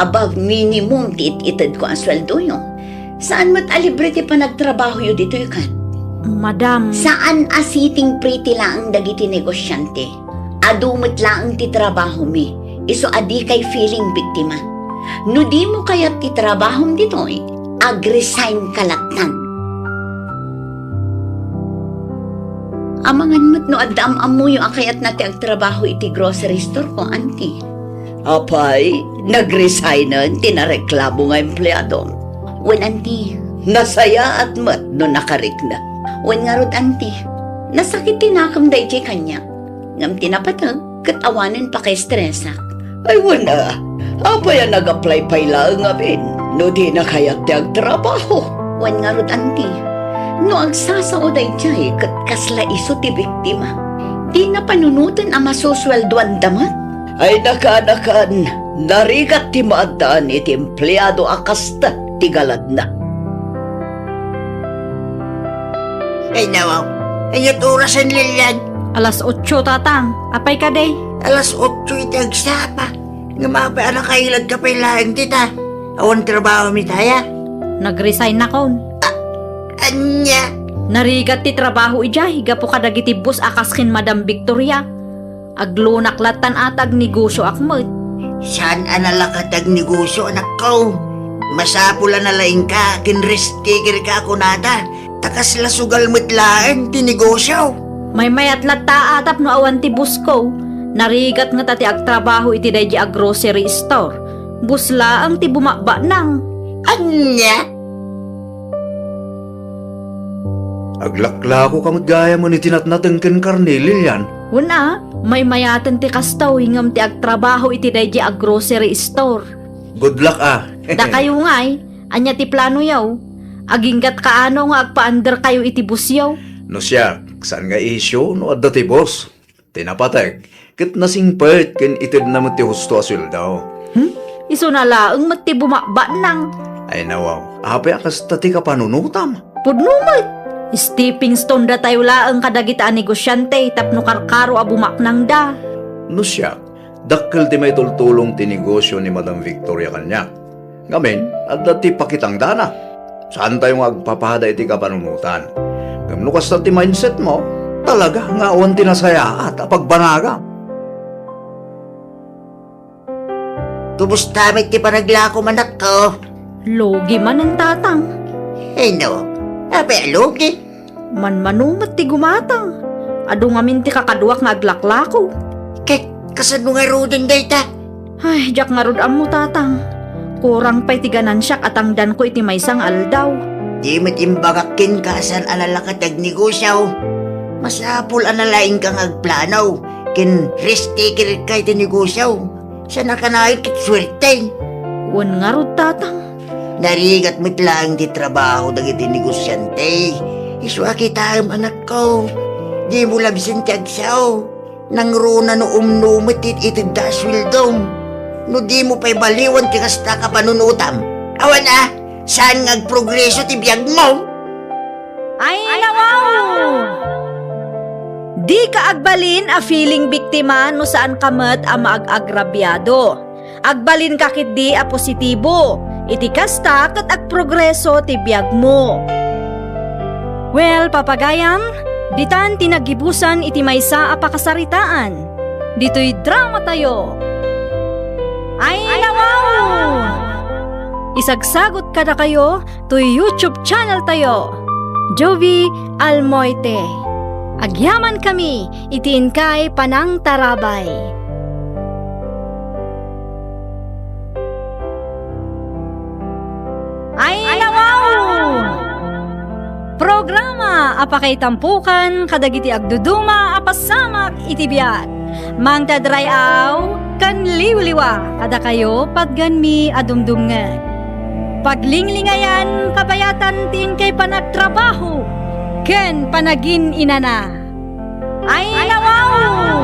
Above minimum ti it-itedko a sueldoyo. Saan met a libre ti panagtrabahoyo ditoy ket? Madam. Saan a sitting pretty laeng dagiti negosiante. Adu met laeng ti trabahomi, isu a dikay feeling biktima. No dimo kayat ti trabahom ditoy, ag-resign ka lattan. Amangan met no adda am-ammoyo a kayatna ti agtrabaho iti grocery store ko, Auntie. Apay, nag-resignen ti nareklamo nga empleadom? Wen, Auntie. Nasayaat met no nakarikna. Wen ngarud, Auntie. Nasakit ti nakem daydiay kaniak. Ngem ti napateg, ket awanen pakaestresak. Ay, wen a, apay a nag-apply pay laeng ngamin no dina kayat ti agtrabaho? Wen ngarud, Auntie, no agsasao daydiay ket kasla isu ti biktima, dina panunoten a masusueldoanda met. Ay, nakaanakan, narigat ti maaddaan iti empleado a kasta ti galadna. Ay, nawaw. Ania ti orasen, Lilian? Alas otso, tatang. Apay kadi? Alas otso iti agsapa. Ngem apay a nakailadka pay laeng dita? Awan trabahomi dayta? Nag-resignakon. A-, ania? Narigat ti trabaho idiay gapu kadagiti boss a kas ken Madam Victoria. Aglunak lattan a ta agnegosioak met. Saan a nalaka ti agnegosio, anakko. Masapul a nalaingka ken risk takerka a kunada, ta kasla sugal met laeng ti negosio. Maymayat latta a tapno awan ti bossko. Narigat ngata ti agtrabaho iti daydi a grocery store. Bos laeng ti bumabaknang. Ania? Aglaklako ka met gayam iti natnateng ken karne, Lilian. Wen a, maymayaten ti kastoy ngem ti agtrabaho iti daydi a grocery store. Good luck, a. Dakayo ngay, ania ti planoyo? Aginggat kaano nga agpaanderkayo iti bossyo? No siak, saan nga isyu no adda ti boss. Ti napateg, ket nasingpet ken itedna met ti husto a sueldo. Hmm? Isuna laeng met ti bumabaknang. Ay, nawaw, apay a kasta ti kapanunotam? Pudno met. Stepping stone datayo laeng kadagita a negosiante tapno karkaro a bumaknangda. No siak, dakkel ti maitultulong ti negosio ni Madam Victoria kaniak. Ngamin, adda ti pakitangdana. Saantayo nga agpapada iti kapanunotan. Ngem no kasta ti mindsetmo, talaga nga awan ti nasayaat a pagbanagam. Kumusta met ti panaglakom, anakko? Lugi manen, tatang. Ay, no. Apay a lugi? Manmano met ti gumatang. Adu ngamin ti kakaduak nga aglaklako. Ket kasano ngaruden dayta? Ay, diak ngarud ammo, tatang. Kurang pay ti ganansiak a tangdanko iti maysa nga aldaw. Di met imbagak kenka a saan a nalaka ti agnegosio. Masapul a nalaingka nga agplano ken risk takerka iti negosio. Saan a kanayon ket suerte. Wen ngarud, tatang. Narigat met laeng ti trabaho dagiti negosiante. Isu a kitaem, anakko. Dimo labsen ti agsao. Nangruna no umno met ti itedda a sueldom. No dimo pay baliwan ti kasta a kapanunotam. Awan a, saan nga agprogreso ti biagmo? Ay, nawaw! Dika agbalin a feeling biktima no saanka met a maag-agrabiado. Agbalinka ketdi a positibo. Iti kasta ket agprogreso ti biagmo. Well, papagayam, ditan ti naggibusan iti maysa a pakasaritaan. Ditoy dramatayo. Ay, nawaw! Isagsagot kadakayo toy YouTube channel tayo, Jovie Almoite. Agyamankami iti inkay panangtarabay. Ay, nawaw! a pakaitampokan kadagiti agduduma a pasamak iti biag. Mangted ray-aw ken liwliwa kadakayo patgenmi a dumdumngeg. Paglinglingayan kabayatan ti inkay panagtrabaho ken panagin-inana. Ay, nawaw!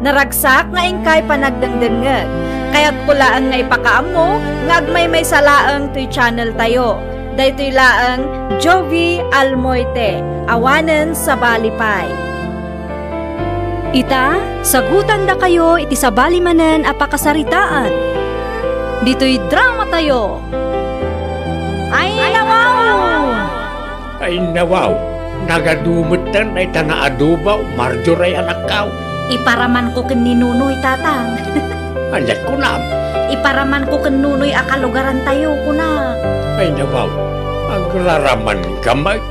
Naragsak nga inkay panagdengdengngeg. Kayatko laeng nga ipakaammo nga agmaymaysa laeng toy channel tayo. Daytoy laeng Jovi Almoite, awanen sabali pay. Ita, sagutandakayo iti sabali manen a pakasaritaan. Ditoy drama tayo. Ay, nawaw! Ay, nawaw! Nagadu metten dayta nga adobo, Marjorie, anakkaw. Iparamanko ken ni Nunoy, Tatang. Aniat kunam? Iparamanko ken Nunoy a kalugarantayo, kuna. Ay, nawaw! Agraraman ka met.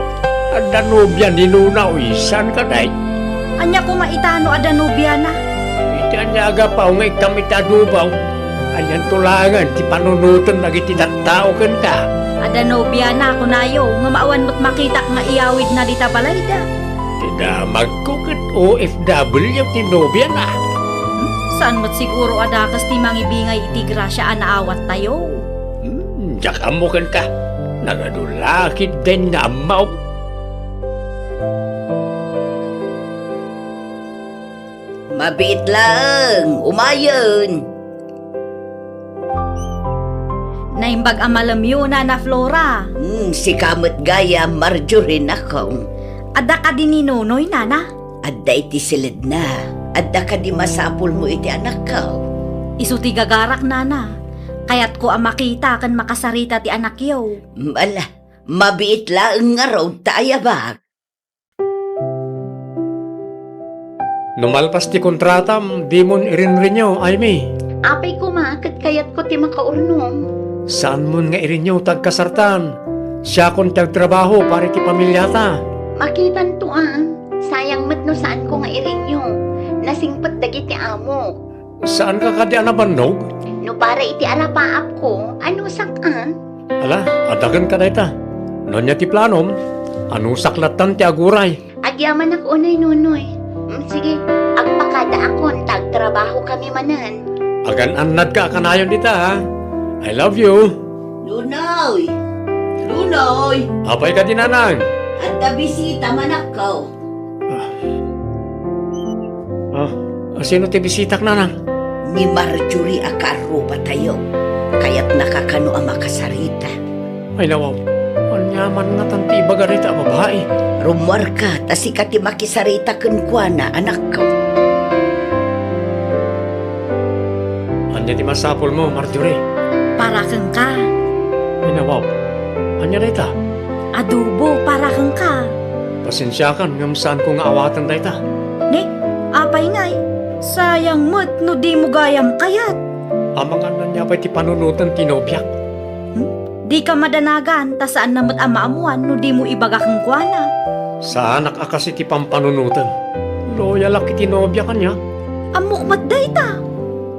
Adda nobia ni Nunoy, saan ka, day? Ania koma ita no adda nobiana? Iti ania a gapu nga ikkan iti adobo? Anianto laengen ti panunoten dagiti tattao kenka? Adda nobiana, kunayo, ngem awan met makitak nga iyawidna dita balayda. Ti damagko ket O F W ti nobiana. Hmm, saan met siguro a dakes ti mangibingay iti grasia a naawattayo? Hmm, diak ammo kenka. Nagadu la ketdin nga ammom. Mabiit laeng, umayen. Naimbag a malemyo, Nana Flora. Hmm, sika met gayam, Marjorie, nakong. Adda kadi ni Nunoy, Nana? Adda iti siledna. Adda kadi masapulmo iti anakko? Isu ti gagarak, Nana. Kayatko a makita ken makasarita ti anakyo. Ala, mabiit laeng ngarud ta ayabak. No malpas ti kontratam, dimon irin-renew, Aimee. Apay koma ket kayatko ti makaurnong. Saanmon nga irenew ta agkasartan. Siakon ti agtrabaho para iti pamiliata. Makitanto a, sayang met no saanko nga irenew. Nasingpet dagiti amok. Saanka kadi a nabannog? No para iti alapaapko, anusak a? Ala, adda kenka dayta. No ania ti planom, anusak lattan ti aguray. Agyamanak unay, Nunoy. Mm, sige, agpakadaakon ta agtrabahokami manen. Agan-annadka a kanayon dita, ha? I love you. Nunoy! Nunoy! Apay kadi, Nanang? Adda bisita, manakko. Ah. Ah, sino ti bisitak, Nanang? Ni Marjorie a kaarrubatayo. Kayatnaka kano a makasarita. Ay, nawaw. Aniaman ngatan ti ibaga dayta a babai? Rummuarka, ta sika ti makisarita kenkuana, anakko. Ania ti masapulmo, Marjorie? Para kenka. Ay, nawaw. Ania dayta? Adobo para kenka. Pasensiakan ngem saanko nga awaten dayta. Ne, apay ngay? Sayang met no dimo gayam kayat. Amangan ania pay ti panunoten ti nobiak? Hmm? Dika madanagan ta saanna met a maammuan no dimo ibaga kenkuana. Saanak a kas iti pampanunotem. Loyalak iti nobiak, ania? Ammok met dayta.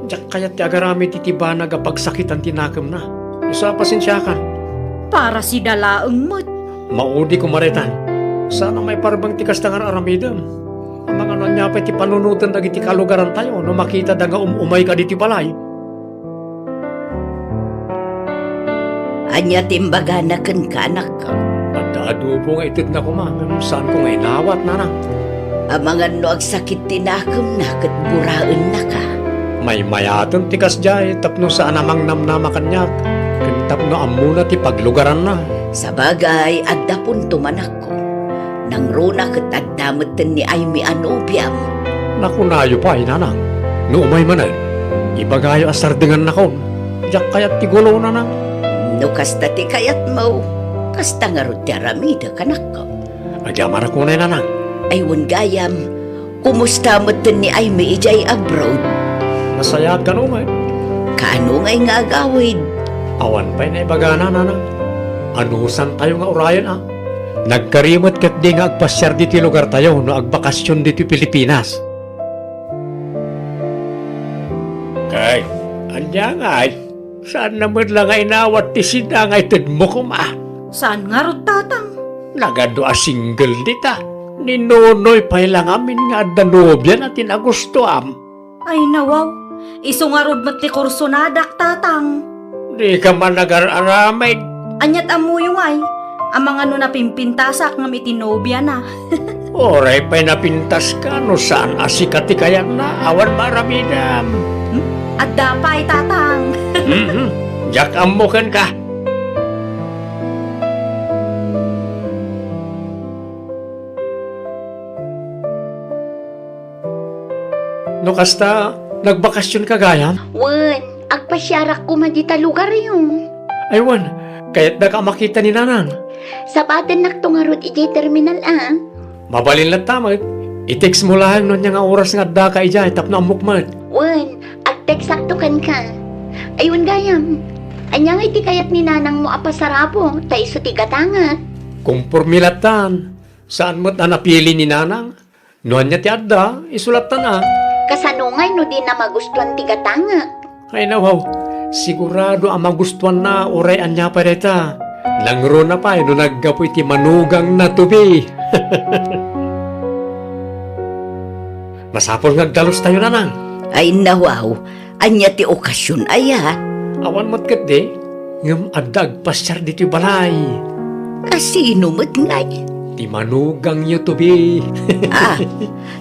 Diak kayat ti agaramid iti banag a pagsakitan ti nakemna. Isu a pasensiakan. Para sida laeng met. Maudi koma daytan. Saan a maiparbeng ti kasta nga ar-aramidem. Amangan ania pay ti panunoten dagiti kalugarantayo no makitada nga um-umayka ditoy balay. Ania ti imbagana kenka, anakko? Adda adobo nga itedna koma, ngem saanko nga inawat, Nanang. Amangan no agsakit ti nakemna ket guraennaka. Maymayaten ti kasdiay tapno saan a mangnamnama kaniak, ken tapno ammona ti paglugaranna. Sabagay, adda punto, manakko. Nangruna ket adda metten ni Aimee a nobiam. Nakunayo pay, Nanang. No umay manen, ibagayo a sardengannakon. Diak kayat ti gulo, Nanang. No kasta ti kayatmo, kasta ngarud ti aramidek, anakko. Agyamanak unay, Nanang. Ay, wen gayam, kumusta metten ni Aimee idiay abroad? Nasayaat kano met. Kaano ngay nga agawid? Awan pay naibagana, Nanang. Anusantayo nga urayen, a? Nagkari met ketdi nga agpasiar ditoy lugartayo no agbakasion ditoy Pilipinas. Kay, ania ngay? Saanna met la nga inawat ti sida nga itedmo koma. Saan ngarud, Tatang? Nagadu a single dita. Ni Nonoy pay la ngamin nga adda nobiana ti nagustuam. Ay, nawaw. Isu ngarud met ti kursonadak, Tatang. Dika man agar-aramid. Aniat ammoyo ngay? Amangan no napimpintasak ngem iti nobiana. Uray pay napintaska no saan a sika ti kayatna, awan maaramidam. Hmm? Adda pay, Tatang. Mhm. Diak ammo kenka. No kasta, nagbakasionka gayam? Wen, agpasiarak koma dita lugaryo. Ay wen, kayatdak a makita ni Nanang. Sapatennakto ngarud idiay terminal a. Mabalin latta met. I-textmo laeng no ania nga oras nga addaka idiay tapno ammok met. Wen, ag-textakto kenka. Ay wen gayam, ania ngay ti kayat ni Nanangmo a pasarabo ta isu ti gatangek? Komporme lattan. Saan met a napili ni Nanang? No ania ti adda, isu lattan a. Kasano ngay no dina magustuan ti gatangek? Ay, nawaw, sigurado a magustuanna uray ania pay dayta. Nangruna pay no naggapu iti manugangna, Toby. Masapul nga agdalustayo, Nanang. Ay, nawaw, ania ti okasion aya? Awan met ketdi, ngem adda agpasiar ditoy balay. Kasino met ngay? Ti manugangyo, Toby. Ah,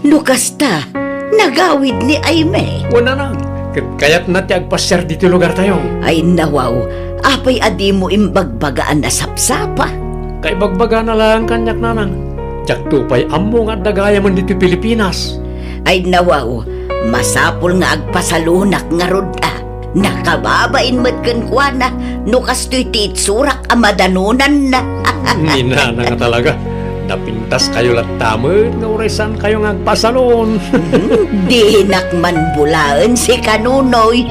no kasta, nagawid ni Aimee. Wen, Nanang, ket kayatna ti agpasiar ditoy lugartayo. Ay, nawaw, apay a dimo imbagbaga a nasapsapa? Kaibagbagana laeng kaniak, Nanang. Diakto pay ammo nga adda gayamen ditoy Pilipinas. Ay, nawaw, masapul nga agpasalonak ngarud a. Nakababain met kenkuana no kastoy ti itsurak a madanonanna. Ni Nanang a talaga. Napintaskayo latta met nga uray saankayo nga agpasalon. Hmm, dinak man bulaen sika, Nonoy.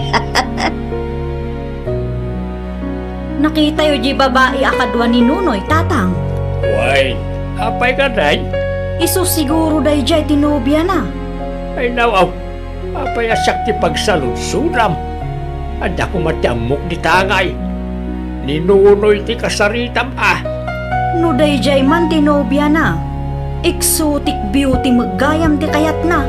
Nakitayo diay babai a kadua ni Nonoy, Tatang. Wen, apay kadi? Isu siguro daydiay ti nobiana. Ay, nawaw, apay a siak ti pagsaludsodam? Adda koma ti ammok dita ngay. Ni Nonoy ti kasaritam a. No daydiay man ti nobiana, exotic beauty met gayam ti kayatna.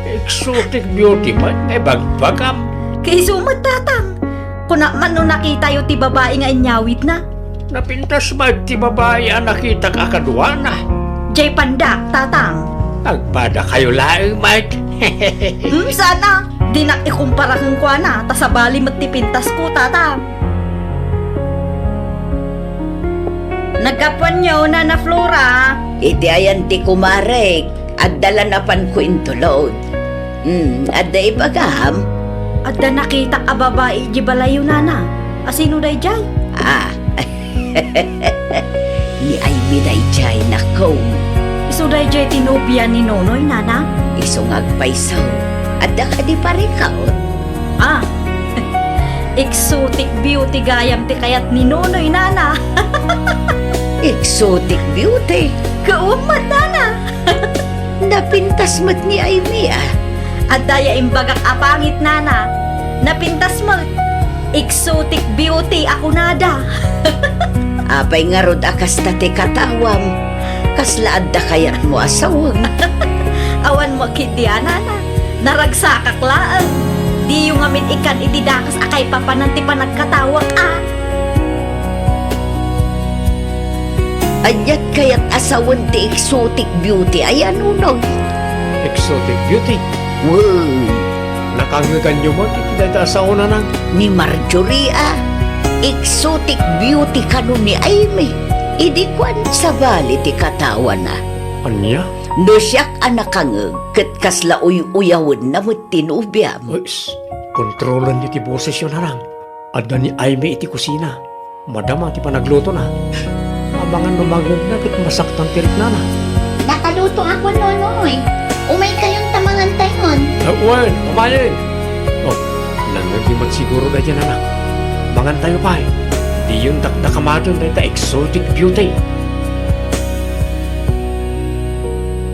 Exotic beauty met nga ibagbagam? Ket isu met, Tatang. Kunak man no nakitayo ti babai nga inyawidna. Napintas met ti babai a nakitak a kaduana. Diay pandak, Tatang. Agpadakayo laeng met. Hmm, saan a. Dinak ikumpara kenkuana, ta sabali met ti pintasko, Tatang. Naggapuanyo, Nana Flora? Iti ayan ti kumarek, adda la napanko intulod. Hmm, adda ibagam? Adda nakitak a babai idiay balayyo, Nana. A sino daydiay? Ah, ni Aimee daydiay, nakom. Isu daydiay ti nobia ni Nonoy, Nana? Isu nga agpayso. Adda kadi parikut? Ah, exotic beauty gayam ti kayat ni Nonoy, Nana. Exotic beauty? Kawan met, Nana. Napintas met ni Aimee a. Adda ya imbagak a pangit, Nana. Napintas met. Exotic beauty a kunada. Apay ngarud a kasta ti katawam? Kasla adda kayatmo a saweng? Awan mo ketdi a, Nana. Naragsakak laeng. Diyo ngamin ikkan iti dakes a kaipapanan ti panagkatawak a. Aniat kayat a sawen ti exotic beauty aya, Nonoy? Exotic beauty? Wen. Nakangeganyo met iti dayta a sao, Nanang? Ni Marjorie a, exotic beauty kano ni Aimee. Idi kuan, sabali ti katawana. Ania? No siak a nakangeg, ket kasla uy-uyawenna met ti nobiam. Uy, shh. Kontrolanyo ti bosesyo, Nanang. Adda ni Aimee iti kusina. Madama ti panaglutona. Amangan no mangngegna ket masaktan ti riknana. Nakalutoak, Nonoy. Umaykayon ta mangantayon. Ah, wen, umayen. Oh, nangngegyo met siguro daydiay, Nanang. Mangantayo pay. Diyon dakdakamaten dayta exotic beauty.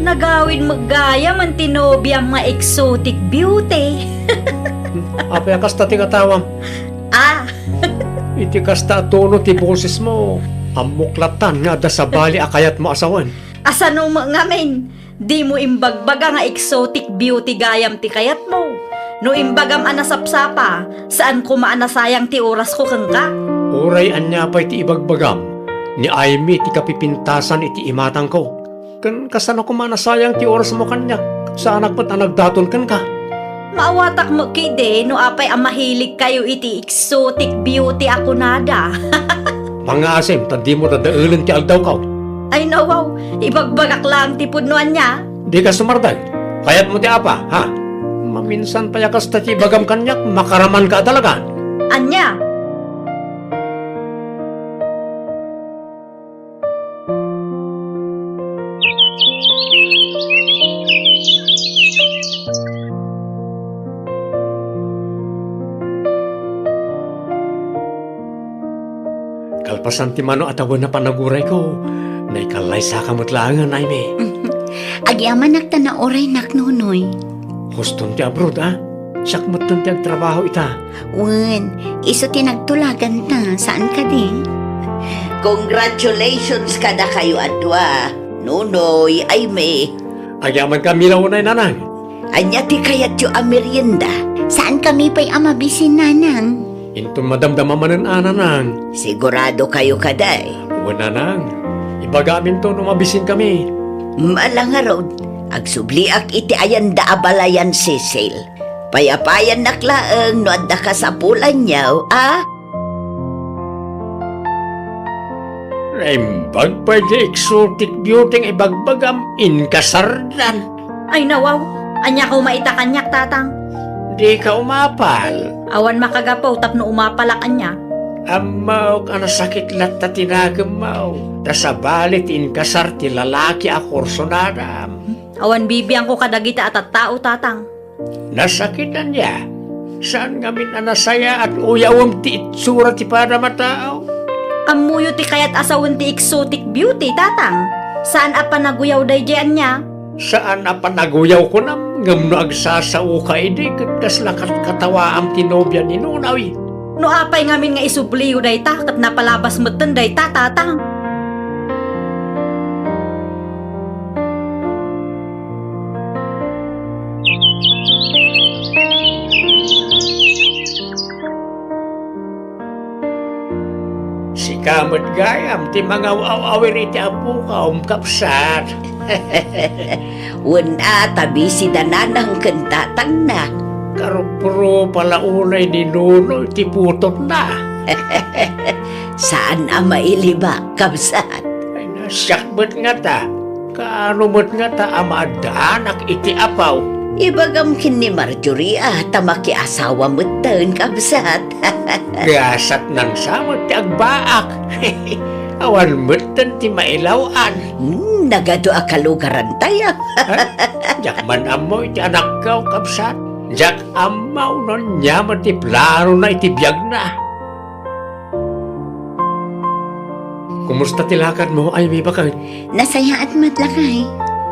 Nagawid met gayam ti nobiam nga exotic beauty. Apay a kasta ti katawam? Ah! Iti kasta a tono ti bosesmo, ammok lattan nga adda sabali a kayatmo a sawen. Asano met ngamin? Dimo imbagbaga nga exotic beauty gayam ti kayatmo. No imbagam a nasapsapa, saan koma a nasayang ti orasko kenka. Uray ania pay ti ibagbagam, ni Aimee ti kapipintasan iti imatangko. Ken kasano koma a nasayang ti orasmo kaniak, saanak met a nagdaton kenka. Maawatak met ketdi no apay a mahiligkayo iti exotic beauty a kunada. Mangngaasim ta dimo dadaelen ti aldawko. Ay, nawaw, ibagbagak laeng ti pudno ania. Dika sumardeng. Kayatmo ti apa, ha? Maminsan pay a kasta ti ibagam kaniak, makaramanka a talagan. Ania? Kalpasan ti mano a tawen a panagurayko, naikallaysaka met laengen, Aimee. Agyamanak ta nauraynak, Nonoy. Huston ti abroad, a? Siak metten ti agtrabaho ita. Wen, isu ti nagtulaganta, saan kadi? Congratulations kadakayo a dua, Nonoy, Aimee. Agyamanka, Mila, unay, Nanang. Ania ti kayatyo a merienda? Saan kami pay a mabisin, Nanang? Inton madamdama manen a, Nanang. Sigurado kayo kadi? Wen, Nanang. Ibagaminto no mabisin kami. Ala ngarud, agsubliak iti ayanda a balayan, Cecil. Payapayannak laeng no adda kasapulanyo, a? Naimbag pay ti exotic beauty nga ibagbagam, inkasardan. Ay, nawaw, ania koma ita kaniak, Tatang? Dika umapal. Awan makagapu tapno umapalak ania. Ammok a nasakit latta ti nagemmo, ta sabali ti inkasar ti lalaki a kursunadam. Awan bibiangko kadagiti a tattao, Tatang. Nasakit ania? Saan ngamin a nasayaat nga uyawem ti itsura ti padam a tao? Ammoyo ti kayat a sawen ti exotic beauty, Tatang. Saan a panaguyaw daydiay ania? Saan a panaguyaw kunam, ngem no agsasaoka idi ket kasla katkatawaam ti nobia ni Nonoy. No apay ngamin nga isubliyo dayta ket napalabas metten dayta, Tatang. Sika met gayam ti mangaw-aw-awir iti apokom, kabsat. Wen a, ta bisi da nanang ken tatangna. Karuprupa la unay ni Nonoy ti putotna. Saan a mailibak, kabsat. Ay, nasiak met ngata. Kaano met ngata a maaddaanak iti apaw? Ibagam ken ni Marjorie a ta makiasawa metten, kabsat. Gasatnan sa met ti agbaak. Awan metten ti mailaw-an. Hmm, nagadu a kalugarantayo. Ha? Diak man ammo iti anakko, kabsat. Diak ammo no ania met ti planona iti biagna. Kumusta ti lakadmo, Aimee, baket? Nasayaat met, lakay.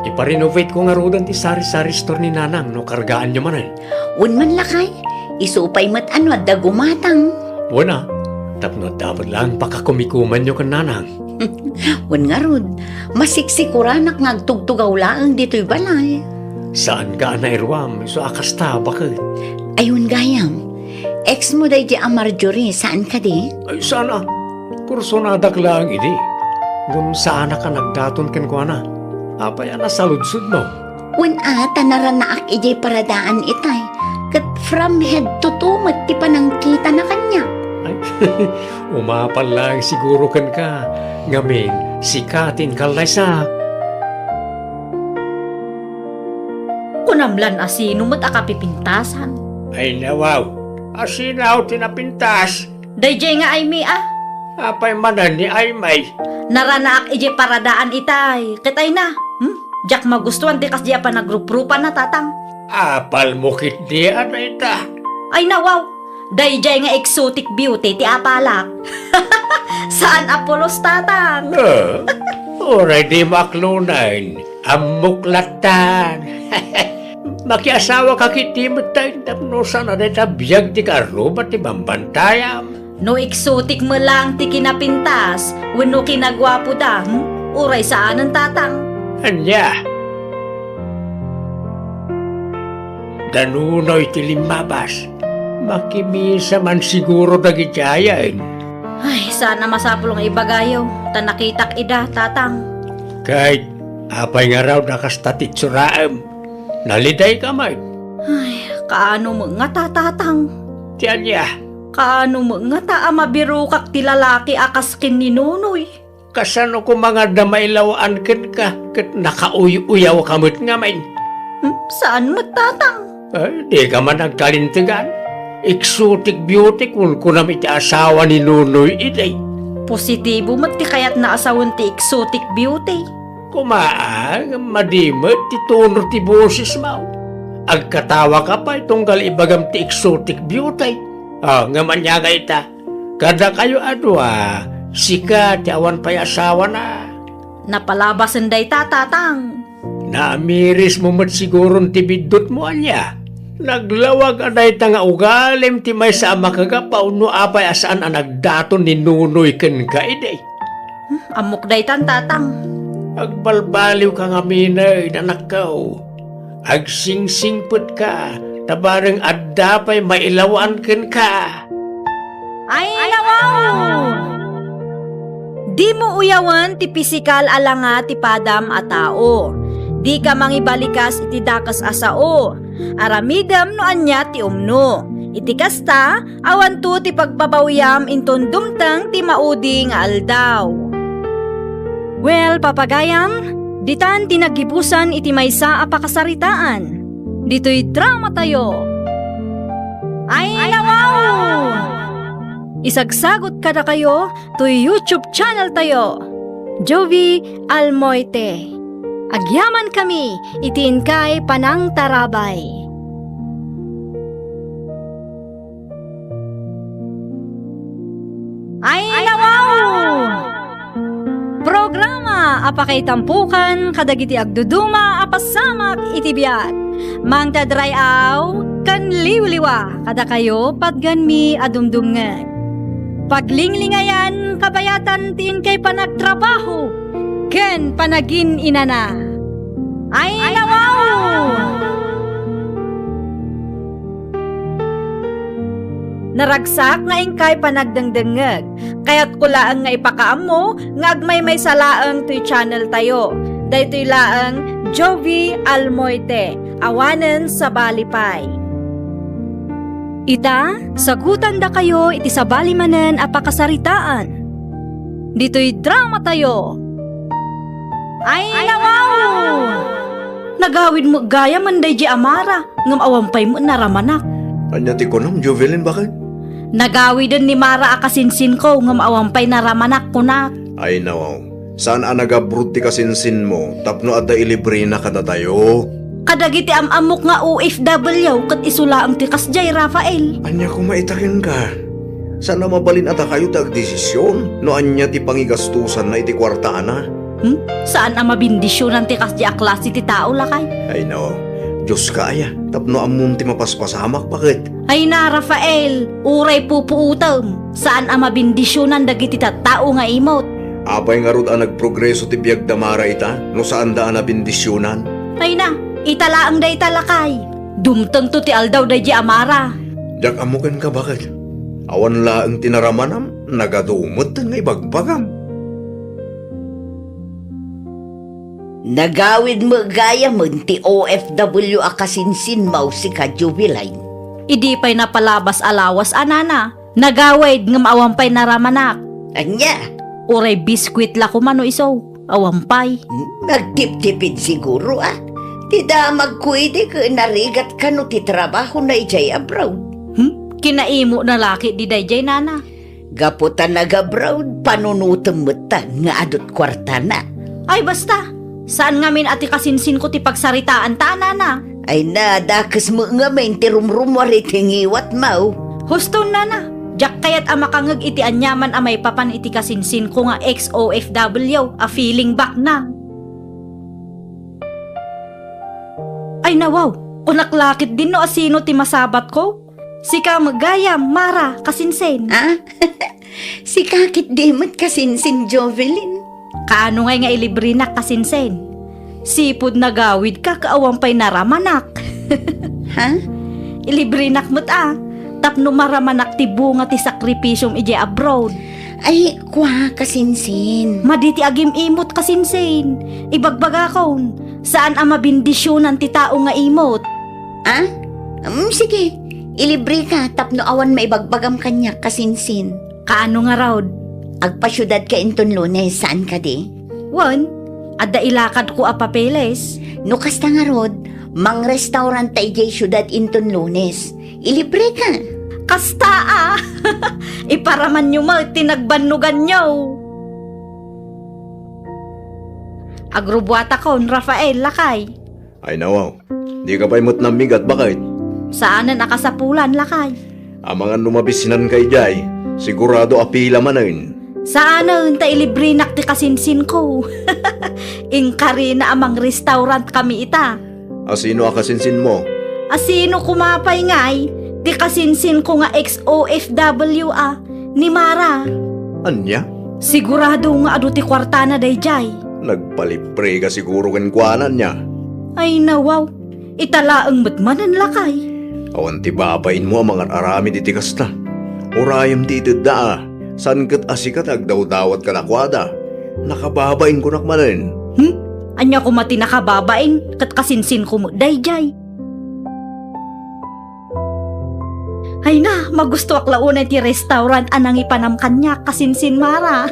Ipa-renovate ko ngaruden ti sari-sari store ni Nanang no kargaanyo manen. Wen man, lakay, isu pay met a no adda gumatang. Wen a, tapno adda met laeng pakakumikumanyo ken Nanang. Wen ngarud, masiksikoranak nga agtugtugaw laeng ditoy balay. Saanka a nairuam isu a kasta, baket? Ay, wen gayam. Ex mo daydiay a Marjorie, saan kadi? Ay, saan a. Kursonadak laeng idi. Ngem saanak a nagdaton kenkuana. Apay a nasaludsodmo? Wen a, ta naranaak idiay paradaan itay, ket from head to toe met ti panangkitana kaniak. Ay, umapal laeng siguro kenka, ngamin, sika ti inkallaysa. Kunam lan a sino met a kapipintasan? Ay, nawaw, a sino ti napintas? Daydiay nga Aimee a. Apay manen ni Aimee? Naranaak idiay paradaan itay. Ket ay na, hmm? Diak magustuan ti kasdiay a panagruprupana, Tatang. Apalmo ketdi a dayta? Ay, nawaw. Daydiay nga exotic beauty ti apalak. Saan a pulos, Tatang. Eh, uray dimo aklonen. Ammok lattan. Makiasawaka ketdi metten tapno saan a dayta biag ti kaarruba ti bambantayam. No eksotik met laeng ti kinapintas wenno kinaguapoda, hmm? Uray saanen, Tatang? Ania? Da Nunoy ti limmabas. Makimisa man siguro dagiti ayan. Ay, saan a masapul nga ibagayo, ta nakitak ida, Tatang. Ket apay ngarud a kasta ti itsuraem? Nalidayka met. Ay, kaano met ngata, Tatang? Ti ania? Kaano met ngata a mabirokak ti lalaki a kas ken ni Nunoy? Kasano koma nga adda mailawaan kenka ket nakauy-uyawka met ngamin? Hmm, saan met, Tatang? Ay, dika man agkalintegan. Exotic beauty kunkunam iti asawa ni Nunoy idi. Positibo met ti kayatna a sawen ti exotic beauty. Koma, ah, madi met ti tono ti bosesmo. Agkatawaka pay tunggal ibagam ti exotic beauty. Ah, ngem ania nga ita? Kadakayo a dua, sika ti awan pay asawana. Napalabasen dayta, Tatang. Naamirismo met siguron ti biddutmo, ania? Naglawag a dayta nga ugalim ti maysa a makagapu no apay a saan a nagdaton ni Nunoy kenka idi. Hmm, ammok daytan, Tatang. Agbalbaliwka ngamin, anakko. Agsingsingpetka, ta bareng adda pay mailawaan kenka. Ay, nawaw! Dimo uyawen ti pisikal a langa ti padam a tao. Dika mangibalikas iti dakes a sao. Aramidem no ania ti umno. Iti kasta, awanto ti pagbabawiam inton dumteng ti maudi nga aldaw. Well, papagayam, ditan ti naggibusan iti maysa a pakasaritaan. Ditoy dramatayo. Ay, nawaw! Isagsagot kadakayo toy YouTube channeltayo, Jovi Almoite. Agyamankami iti inkay panangtarabay. Ay, nawaw! Programa a pakaitampokan kadagiti agduduma a pasamak iti biag. Mangted ray-aw ken liwliwa kadakayo patgenmi a dumdumngeg. Paglinglingayan kabayatan ti inkay panagtrabaho ken panagin-inana. Ay, nawaw! Naragsak nga inkay panagdengdengngeg. Kayatko laeng nga ipakaammo nga agmaymaysa laeng toy channeltayo. Daytoy laeng Jovi Almoite, awanen sabali pay. Ita, sagutandakayo iti sabali manen a pakasaritaan. Ditoy dramatayo. Ay, nawaw! Nagawid met gayam daydiay a Mara, ngem awan pay met naramanak. Ania ti kunam, Jovelyn, baket? Nagawiden ni Mara a kasinsinko, ngem awan pay naramanak, kunak. Ay, nawaw. Saan a nag-abroad ti kasinsinmo tapno adda ilibrena kadatayo? Kadagiti am-ammok nga O F W ket isu laeng ti kasdiay, Rafael. Ania koma ita kenka? Saan a mabalin a dakayo ti agdesision no ania ti pangigastosanna iti kuartana. Hmm? Saan a mabendisionan ti kasdiay a klase ti tao, lakay? Ay, no. Dioska aya, tapno ammom ti mapaspasamak, baket? Ay na, Rafael, uray pupuotem. Saan a mabendisionan dagiti tattao nga imot. Apay ngarud a nagprogreso ti biag da Mara ita no saanda a nabendisionan? Ay na, ita laeng dayta, lakay. Dumtengto ti aldaw daydiay a Mara. Diak ammo kenka, baket. Awan laeng ti naramanam, nagadu met nga ibagbagam. Nagawid met gayamen ti O F W a kasinsinmo, sika, Jovelyn. Idi pay napalabas a lawas a nana, nagawid ngem awan pay naramanak. Ania? Uray biskuit la koma no isu, awan pay. Nagtiptipid siguro, a. Ti damagko idi ket narigat kano ti trabahona idiay abroad. Hmm? Kinaimona la ketdi daydiay, nana. Gapu ta nag-abroad, panunotem met ta nga adut kuartana. Ay, basta! Saan ngamin a ti kasinsinko ti pagsaritaanta, nana. Ay na, dakes met ngamin ti rumrumuar iti ngiwatmo. Husto, nana. Diak kayat a makangeg iti aniaman a maipapan iti kasinsinko nga ex-O F W a feeling back na. Ay, nawaw! Kunak la ketdin no asino ti masabatko. Sika met gayam, Mara, kasinsin. Ah? Sika ketdi met kasinsin, Jovelyn. Kaano ngay nga ilibrenak, kasinsin? Sipud nagawidka ket awan pay naramanak. Ha? Ilibrenak met a, tapno maramanak ti bunga ti sakripisiom idiay abroad. Ay, kua, kasinsin. Madi ti agim-imot, kasinsin. Ibagbagakon, saan a mabendisionan ti tao nga imot. Ah? Mm, sige. Ilibreka tapno awan maibagbagam kaniak, kasinsin. Kaano ngarud? Agpasiudadka inton Lunes, saan kadi? Wen, adda ilakadko a papeles. No kasta ngarud, mangrestaurant ta idiay siudad inton Lunes. Ilibreka. Kasta a! Iparamanyo met ti nagbannoganyo. Agrubuatakon, Rafael, lakay. Ay, nawaw. Dika pay met nammigat, baket? Saanen a kasapulan, lakay. Amangan no mabisinanka idiay, sigurado a pila manen. Saanen ta ilibrenak ti kasinsinko. Inkarina a mangrestaurant kami ita. Asino a kasinsinmo? Asino koma pay ngay ti kasinsinko nga ex-O F W a ni Mara? Ania? Sigurado nga adu ti kuartana daydiay. Nagpalibreka siguro kenkuana, ania? Ay, nawaw. Ita laeng met manen, lakay. Awan ti babainmo a mangar-aramid iti kasta. Urayem ti itedda a, saan ket a sika ti agdawdawat kadakuada. Nakababain kunak manen. Hmm? Ania koma ti nakababain ket kasinsinko met daydiay? Ay na, magustoak la unay ti restaurant a nangipanam kaniak, kasinsin Mara.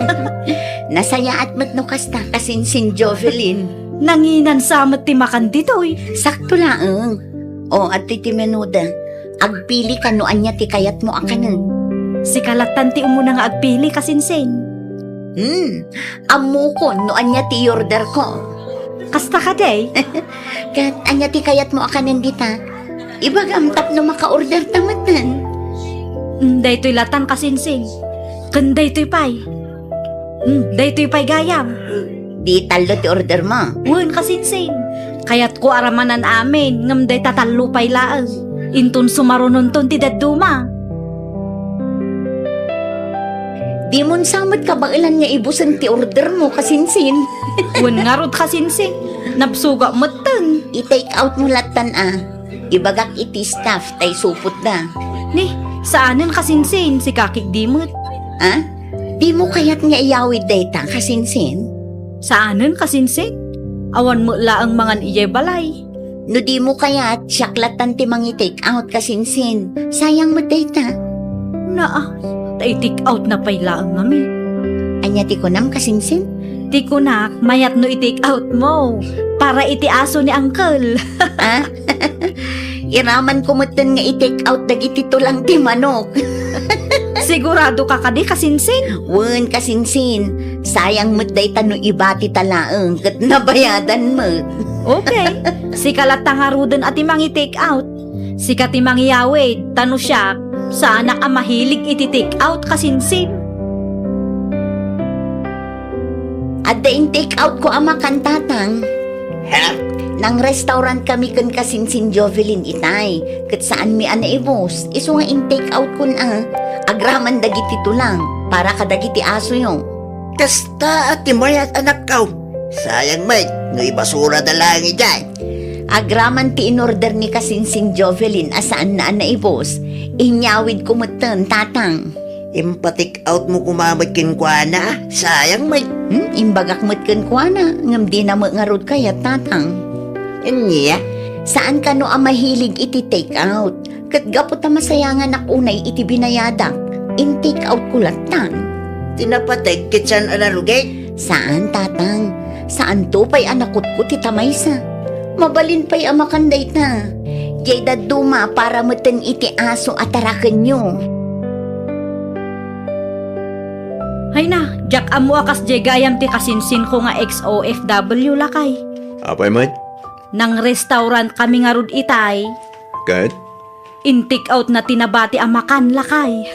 Nasayaat met no kasta, kasinsin Jovelyn. Nanginansa met ti makan ditoy. Sakto laeng. O, adtoy ti menuda. Agpilika no ania ti kayatmo a kanen. Sika lattan ti umuna nga agpili, kasinsin. Hmm, ammokon no ania ti i-orderko. Kasta kadi? Ket ania ti kayatmo a kanen dita? Ibagam tapno maka-orderta metten. Mm, daytoy lattan, kasinsin. Ken daytoy pay. Mm, daytoy pay gayam. Di tallo ti ordermo? Wen, kasinsin. Kayatko a ramanan amin, ngem dayta tallo pay laeng. Inton sumarunonton ti dadduma. Dimon sa met kabaelan nga ibusen ti ordermo, kasinsin. Wen ngarud, kasinsin. Nabsuga metten. I-take outmo lattan a. Ibagak iti staff ta isupotda. Ni, saanen, kasinsin, sika ketdi met. Ah? Dimo kayat nga iyawid dayta, kasinsin? Saanen, kasinsin. Awan met laeng mangan idiay balay. No dimo kayat, siak lattan ti mangi-take out, kasinsin. Sayang met dayta. Naa, ta i-take out na pay laeng ngamin. Ania ti kunam, kasinsin? Ti kunak, mayat no i-take outmo. Para iti aso ni Uncle. Ah? Iramanko metten nga i-take out dagiti tulang ti manok. Siguradoka kadi, kasinsin? Wen, kasinsin. Sayang met dayta no ibatita laeng ket nabayadan met. Okay. Sika latta ngaruden a ti mangi-take out. Sika ti mangiyawid, ta no siak, saanak a mahilig iti take out, kasinsin. Adda in-take out ko a makan, Tatang. Ha? Nang-restaurant kami ken kasinsin Jovelyn itay, ket saanmi a naibus, isu nga in-take out kon a. Agraman dagiti tulang, para kadagiti asoyo. Kasta a ti mayat, anakko. Sayang met, no ibasurada laeng idiay. Agraman ti in-order ni kasinsin Jovelyn a saanna a naibus. Inyawid ko metten, Tatang. Impatik out mo koma met kenkuana, sayang met. Hmm, imbagak met kenkuana, ngem dina met ngarud kayat, Tatang. Ania? Saan kano a mahilig iti take out. Ket gapu ta masayanganak unay iti binayadak, in-take out ko lattan. Ti napateg ket saan a narugit? Saan, Tatang. Saanto pay a nakutkot ita maysa. Mabalin pay a makan dayta. Diay dadduma para metten iti aso a tarakenyo. Ay na, diak ammo a kasdiay gayam ti kasinsinko nga ex-O F W, lakay. Apay met? Nang-restaurant kami ngarud itay. Ket? In-take out na ti nabati a makan, lakay.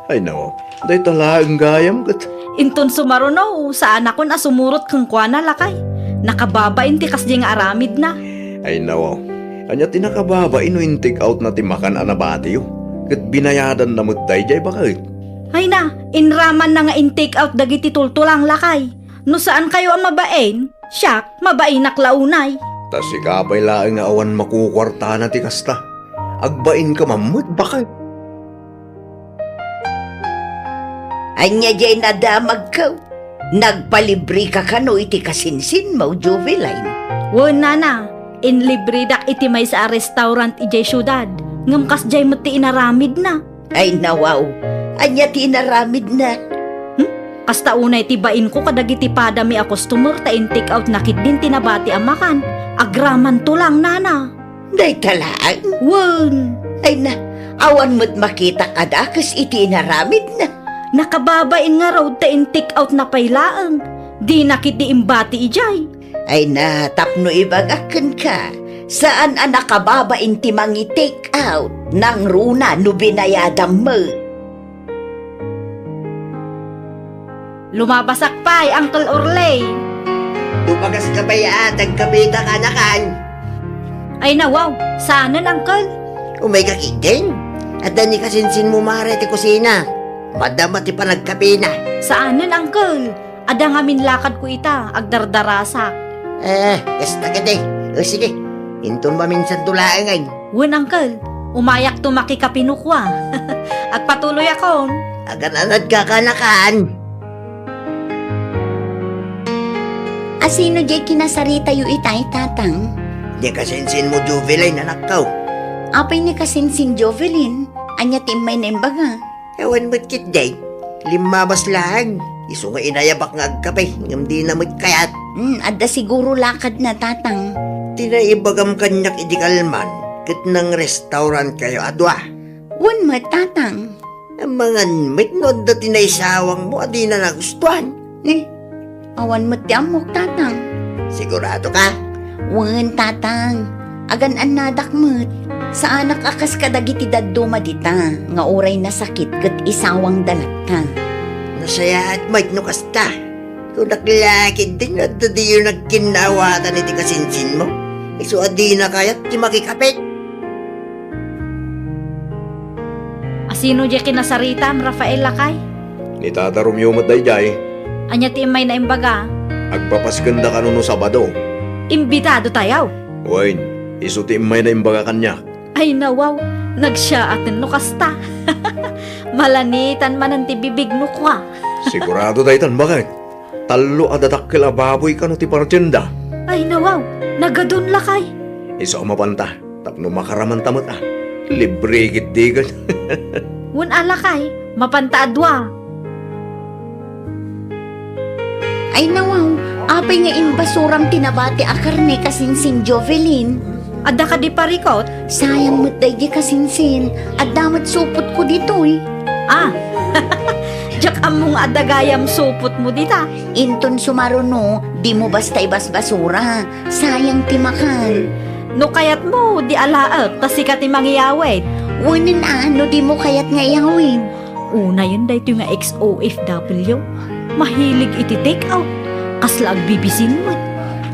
Ay, nao. Dayta laeng gayam ket. Inton sumaruno, saanakon a sumurot kenkuana, lakay. Nakababain ti kasdiay nga aramidna. Ay, nao. Ania ti nakababain no in-take out na ti makan a nabatiyo? Ket binayadanna met daydiay, baket? Ay na, inramanna nga in-take out dagiti tultulang, lakay. No saankayo a mabain, siak, mabainak la unay. Ta sika pay laeng nga awan makukuartana ti kasta. Agbainka man met, baket. Ania diay nadamagko? Nagpalibreka kano iti kasinsinmo, Joveline? Wen, nana, inlibredak iti maysa a restaurant idiay siudad, ngem kasdiay met ti inaramidna. Ay, nawaw. Ania ti inaramidna? Hmm? Kasta unay ti bainko kadagiti padami a customer ta in-take out na ketdin ti nabati a makan. Agramanto lang, nana. Dayta laeng? Wen. Ay na, awan met makitak a dakes iti inaramidna. Nakababain ngarud ta in-take out na pay laeng. Dina ketdi imbati idiay. Ay na, tapno ibagak kenka, saan a nakababain ti mangi-take out, nangruna no binayadam met. Lumabasak pay, Uncle Orley. Lumagas ka pay a, tagkapita ka nakan. Ay, nawaw, saanen, Uncle? Umayka ketdin. Adda ni kasinsinmo, Mare, ti kusina. Madama ti panagkapina. Saanen, Uncle. Adda ngamin lakadko ita, agdardarasak. Eh, kasta ketdi. O, sige. Inton maminsanto laengen. Wen, Uncle. Umayakto makikape no kua. Agpatuloyakon. Agan-anadka ka nakan. Asino diay kinasaritayo itay, Tatang? Ni kasinsinmo, Joveline, anakko. Apay ni kasinsin, Joveline? Ania ti immayna imbaga? Awan met ketdi. Limmabas laeng. Isu nga inayabak nga agkape, ngem dina met kayat. Hmm, adda siguro lakadna, Tatang. Ti naibagam kaniak idi kalman, ket nang-restaurantkayo a dua. Wen met, Tatang. Amangan met no adda ti naisawangmo a dina nagustuan. Eh, awan met ti ammok, Tatang. Sigurado ka? Wen, Tatang. Agan-annadak met. Saanak a kas kadagiti dadduma dita, nga uray nasakit ket isawangda latta. Nasayaat met no kasta. Kunak la ketdin no adda diyo nagkinnaawatan iti kasinsinmo. Isu a dina kayat ti makikape. Asino diay kinasaritam, Rafael, lakay? Ni Tata Romeo met daydiay. Ania ti immayna imbaga? Agpapaskenda kano no Sabado. Imbitado tayo. Wen, isu ti immayna imbaga kaniak. Ay, nawaw, nagsiyaaten no kasta. Malanitan manen ti bibig no kua. Sigurado daytan, baket. Tallo a dadakkel a baboy kano ti partienda. Ay, nawaw, nagadun, lakay. Isu a mapanta, tapno makaramanta met a. Libre ketdi ket. Wen a, lakay, mapanta a dua. Ay, nawaw, apay nga imbasuram ti nabati a karne kasinsin, Jovelyn? Adda kadi parikut? Sayang met daydi kasinsin. Adda met supotko ditoy. Ah, diak ammo nga adda gayam supotmo dita. Inton sumaruno, dimo basta ibasbasura. Sayang ti makan. No kayatmo, di alaek, ta sika ti mangiyawid. Wen a, no dimo kayat nga iyawid. Unayen daytoy nga ex-O F W. Mahilig iti take out. Kasla agbibisin met.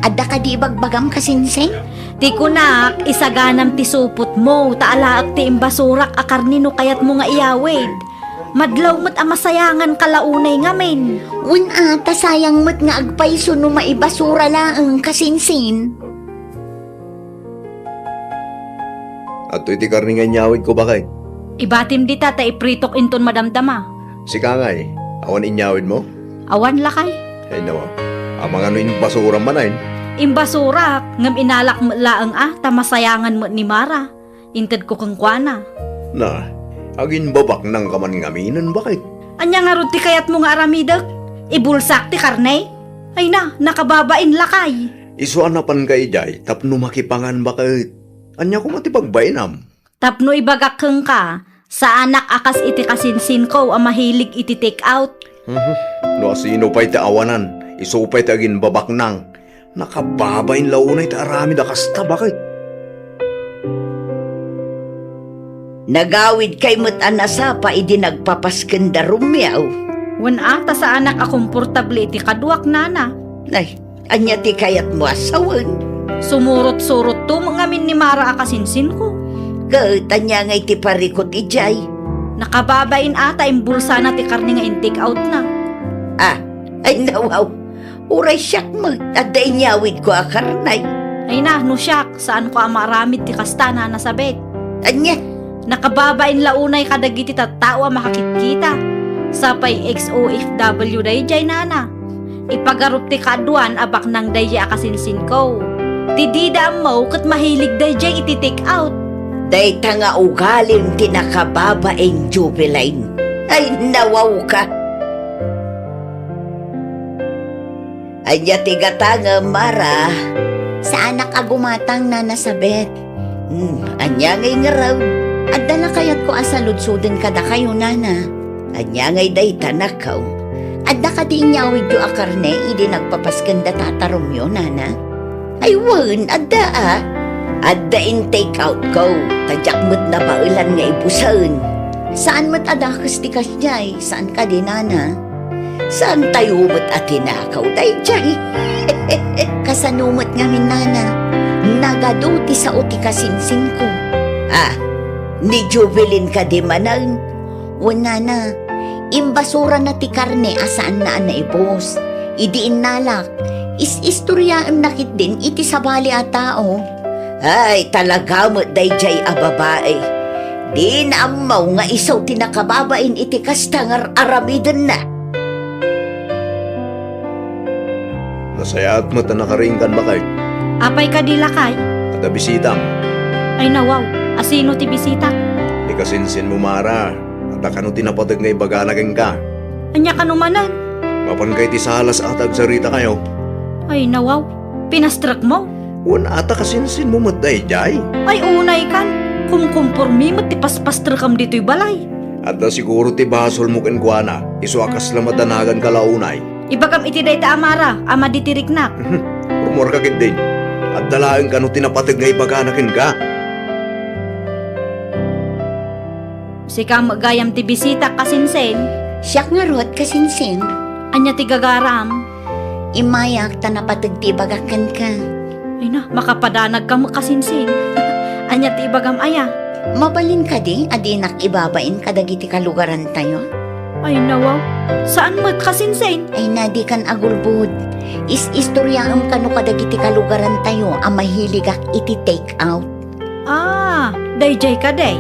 Adda kadi ibagbagam kasinsin? Ti kunak, isaganam ti supotmo, ta alaek ti imbasurak a karne no kayatmo nga iyawid. Madlaw met a masayanganka la unay ngamin. Wen a, ta sayang met nga agpayso no maibasura laeng kasinsin. Adtoy ti karne nga inyawidko, baket. Ibatim dita ta ipritok inton madamdama. Sika ngay, awan inyawidmo? Awan, lakay. Ay, nawa. Amangan no imbasuram manen? Imbasurak, ngem inalak met laeng a, ta masayangan met ni Mara. Intedko kenkuana. Na, aginbabaknangka man ngaminen, baket. Ania ngarud ti kayatmo nga aramidek? Ibulsak ti karne? Ay na, nakababain, lakay. Isu a napanka idiay tapno makipangan, baket. Ania koma ti pagbainam? Tapno ibagak kenka, saanak a kas iti kasinsinko a mahilig iti take out. Mhm. No asino pay ti awanan, isu pay ti aginbabaknang. Nakababain la unay ti aramid a kasta, baket. Nagawidkay met a nasapa idi nagpapasken da Romeo. Wen a, ta saanak a komportable iti kaduak, nana. Ay, ania ti kayatmo a sawen? Sumurot-surotto met ngamin ni Mara a kasinsinko. Ket ania ngay ti parikut idiay? Nakababain a ta imbulsana ti karne nga in-take outna. Ah, ay nawaw. Uray siak met, adda inyawidko a karne. Ay na, no siak, saanko a maaramid ti kasta, Nana Sabet. Ania? Nakababain la unay kadagiti tattao a makakitkita. Sapay X O F W daydiay, Nana. Ipagarup ti kaaduan a baknang daydiay a kasinsinko. Ti dida ammo ket mahilig daydiay iti take out. Dayta nga ugalim ti nakababain, Jubilin. Ay, nawawka. Ania ti gatangem, Mara? Saanak a gumatang, Nana Sabet. Hmm, ania ngay ngarud? Adda la kayatko a saludsoden kadakayo, Nana. Ania ngay dayta, nakaw? Adda kadi inyawidyo a karne idi nagpapasken da tatarumyo, Nana? Ay wen, adda a. Adda in-take outko, ta diak met nabaelan nga ibusen. Saan met a dakes ti kasdiay, saan kadi, Nana? Saantayo met a tinakaw daydiay. Kasano met ngamin, Nana? Nagadu ti sao ti kasinsinko. Ah, ni Jubilin kadi manen? Wen, Nana, imbasurana ti karne a saanna a naibus. Idi innalak, is-istoriaenna ketdin iti sabali a tao. Ay, talaga met daydiay a babai. Dina ammo nga isu ti nakababain iti kasta nga ar-aramidenna. Nasayaat met a nakaringkan, baket. Apay kadi, lakay? Adda bisitam. Ay, nawaw. Asino ti bisitak? Ni kasinsinmo, Mara. Adda kano ti napateg nga ibagana kenka. Ania kano manen? Mapanka iti salas a ta agsaritakayo. Ay, nawaw. Pinastrekmo? Wen, a ta kasinsinmo met daydiay? Ay, unaykan. Kumkumpormi met ti paspastrekam ditoy balay. Adda siguro ti basolmo kenkuana, isu a kasla madanaganka la unay. Ibagam iti dayta a Mara a madi ti riknak. Rummuarka ketdin. Adda laeng kano ti napateg nga ibagana kenka. Sika met gayam ti bisitak, kasinsin. Siak ngarud, kasinsin. Ania ti gagaram? Immayak ta napateg ti ibagak kenka. Ay na, makapadanagka met, kasinsin. Ania ti ibagam aya? Mabalin kadi a dinak ibabain kadagiti kalugarantayo? Ay, nawaw. Saan met, kasinsin? Ay na, dikan agulbod. Is-istoriaem kano kadagiti kalugarantayo a mahiligak iti take out. Ah, daydiay kadi?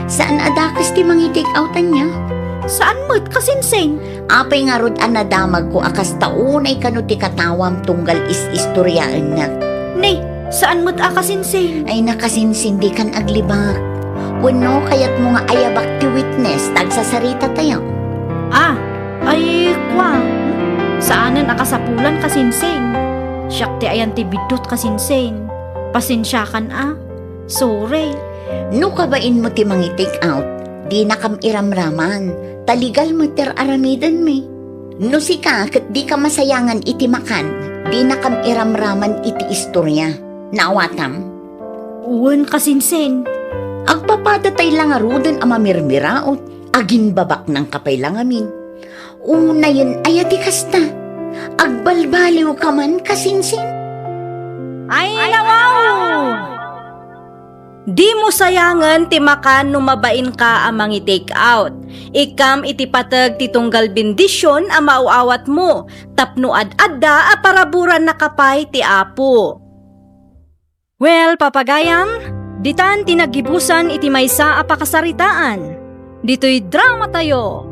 Saan a dakes ti mangi-take out ania? Saan met, kasinsin? Apay ngarud a nadamagko a kasta unay kano ti katawam tunggal is-istoriaennak? Ni, saan met a kasinsin? Ay, nakasinsin, dikan aglibak. Wenno, kayatmo nga ayabak ti witness ta agsasaritatayo? Ah, ay, kua. Saanen a kasapulan, kasinsin. Siak ti ayan ti biddut, kasinsin. Pasensiakan a. Sorry. No kabainmo ti mangi-take out, dinakam iramraman, ta legal met ti ar-aramidenmi. No sika ket dika masayangan iti makan, dinakam iramraman iti istoria. Naawatam? Wen, kasinsin. Agpapadatay la ngaruden a mamirmiraot, agimbabaknangka pay la ngamin. Unayen aya ti kasta? Agbalbaliwka man, kasinsin? Ay, nawaw! Dimo sayangen ti makan no mabainka a mangi-take out. Ikkam iti pateg ti tunggal bendision a maaw-awatmo tapno ad-adda a paraburannaka pay ti Apo. Well, papagayam, ditan ti naggibusan iti maysa a pakasaritaan. Ditoy dramatayo.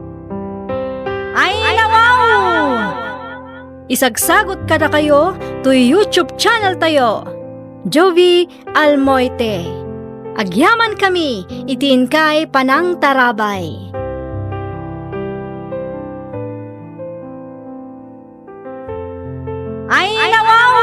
Ay, nawaw! Isagsagut kadakayo toy YouTube channel tayo, Jovi Almoite. Agyamankami iti inkay panangtarabay. Ay, nawaw!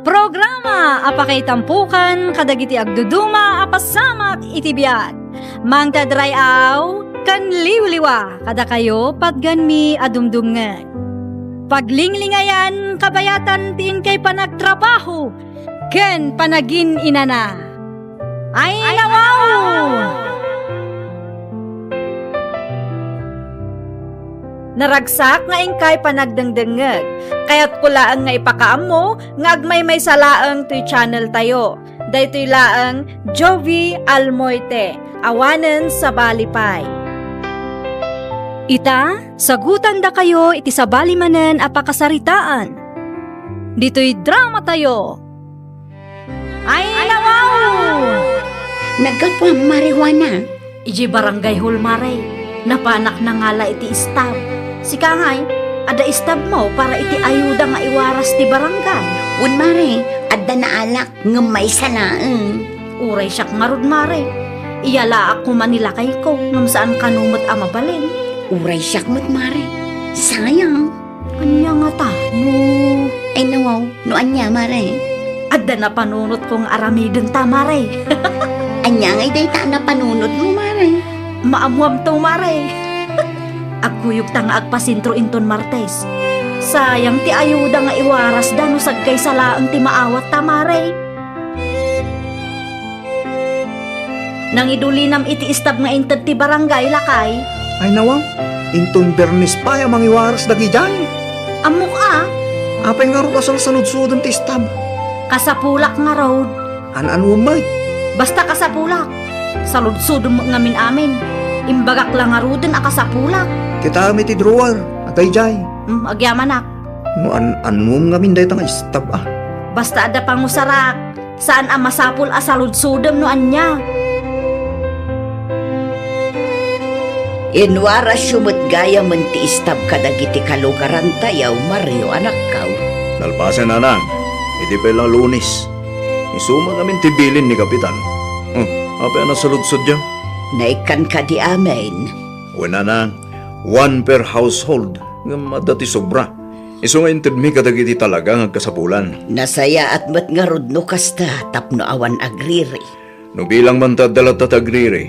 Programa a pakaitampokan kadagiti agduduma a pasamak iti biag. Mangted ray-aw ken liwliwa kadakayo patgenmi a dumdumngeg. Paglinglingayan kabayatan ti inkay panagtrabaho ken panagin-inana. Ay, nawaw! Naragsak nga inkay panagdengdengngeg. Kayatko laeng nga ipakaammo nga agmaymaysa laeng toy channel tayo. Daytoy laeng Jovie Almoite, awanen sabali pay. Ita, sagutandakayo iti sabali manen a pakasaritaan. Ditoy drama tayo. Ay, nawaw! Naggapuam, Mare Juana. Idiay barangay hall, Mare. Napanak nangala iti istab. Sika ngay, adda istabmo para iti ayuda nga iwaras ti barangay? Wen, Mare, adda naalak, ngem maysa laeng. Uray siak ngarud, Mare. Iyalaak koma ni lakayko, ngem saan kano met a mabalin. Uray siak met, Mare. Sayang. Ania ngata, no? Ay, nawaw, no ania, Mare? Adda napanunotko nga aramidenta, Mare. Ania ngay dayta a napanunotmo, Mare? Maammoamto, Mare. Agkuyogta nga agpasentro inton Martes. Sayang ti ayuda nga iwarasda no sagkaysa laeng ti maawatta, Mare. Nangidulinam iti istab nga inted ti barangay, lakay? Ay, nawaw, inton Biernes pay a mangiwaras dagidiay. Ammok a. Apay ngarud a salsaludsodem ti istab? Kasapulak ngarud. An-anuem met? Basta kasapulak. Saludsodem met ngamin amin. Imbagak la ngaruden a kasapulak. Kitaem iti drawer, adda idiay. Hmm, agyamanak. No an-anuem ngamin dayta nga istab a? Basta adda pangusarak. Saan a masapul a saludsodem no ania. Inwarasyo met gayamen ti istab kadagiti kalugarantayo, Mario, anakkaw. Nalpasen, nanang, idi pay la Lunes. Isu met ngamin ti bilin ni Kapitan. Hmm, apay a nasaludsodyo? Naikkan kadi amin? Wen, nanang, one per household, ngem adda ti sobra. Isu nga intedmi kadagiti talaga nga agkasapulan. Nasayaat met ngarud no kasta tapno awan agriri. No bilang man ta adda latta ti agriri,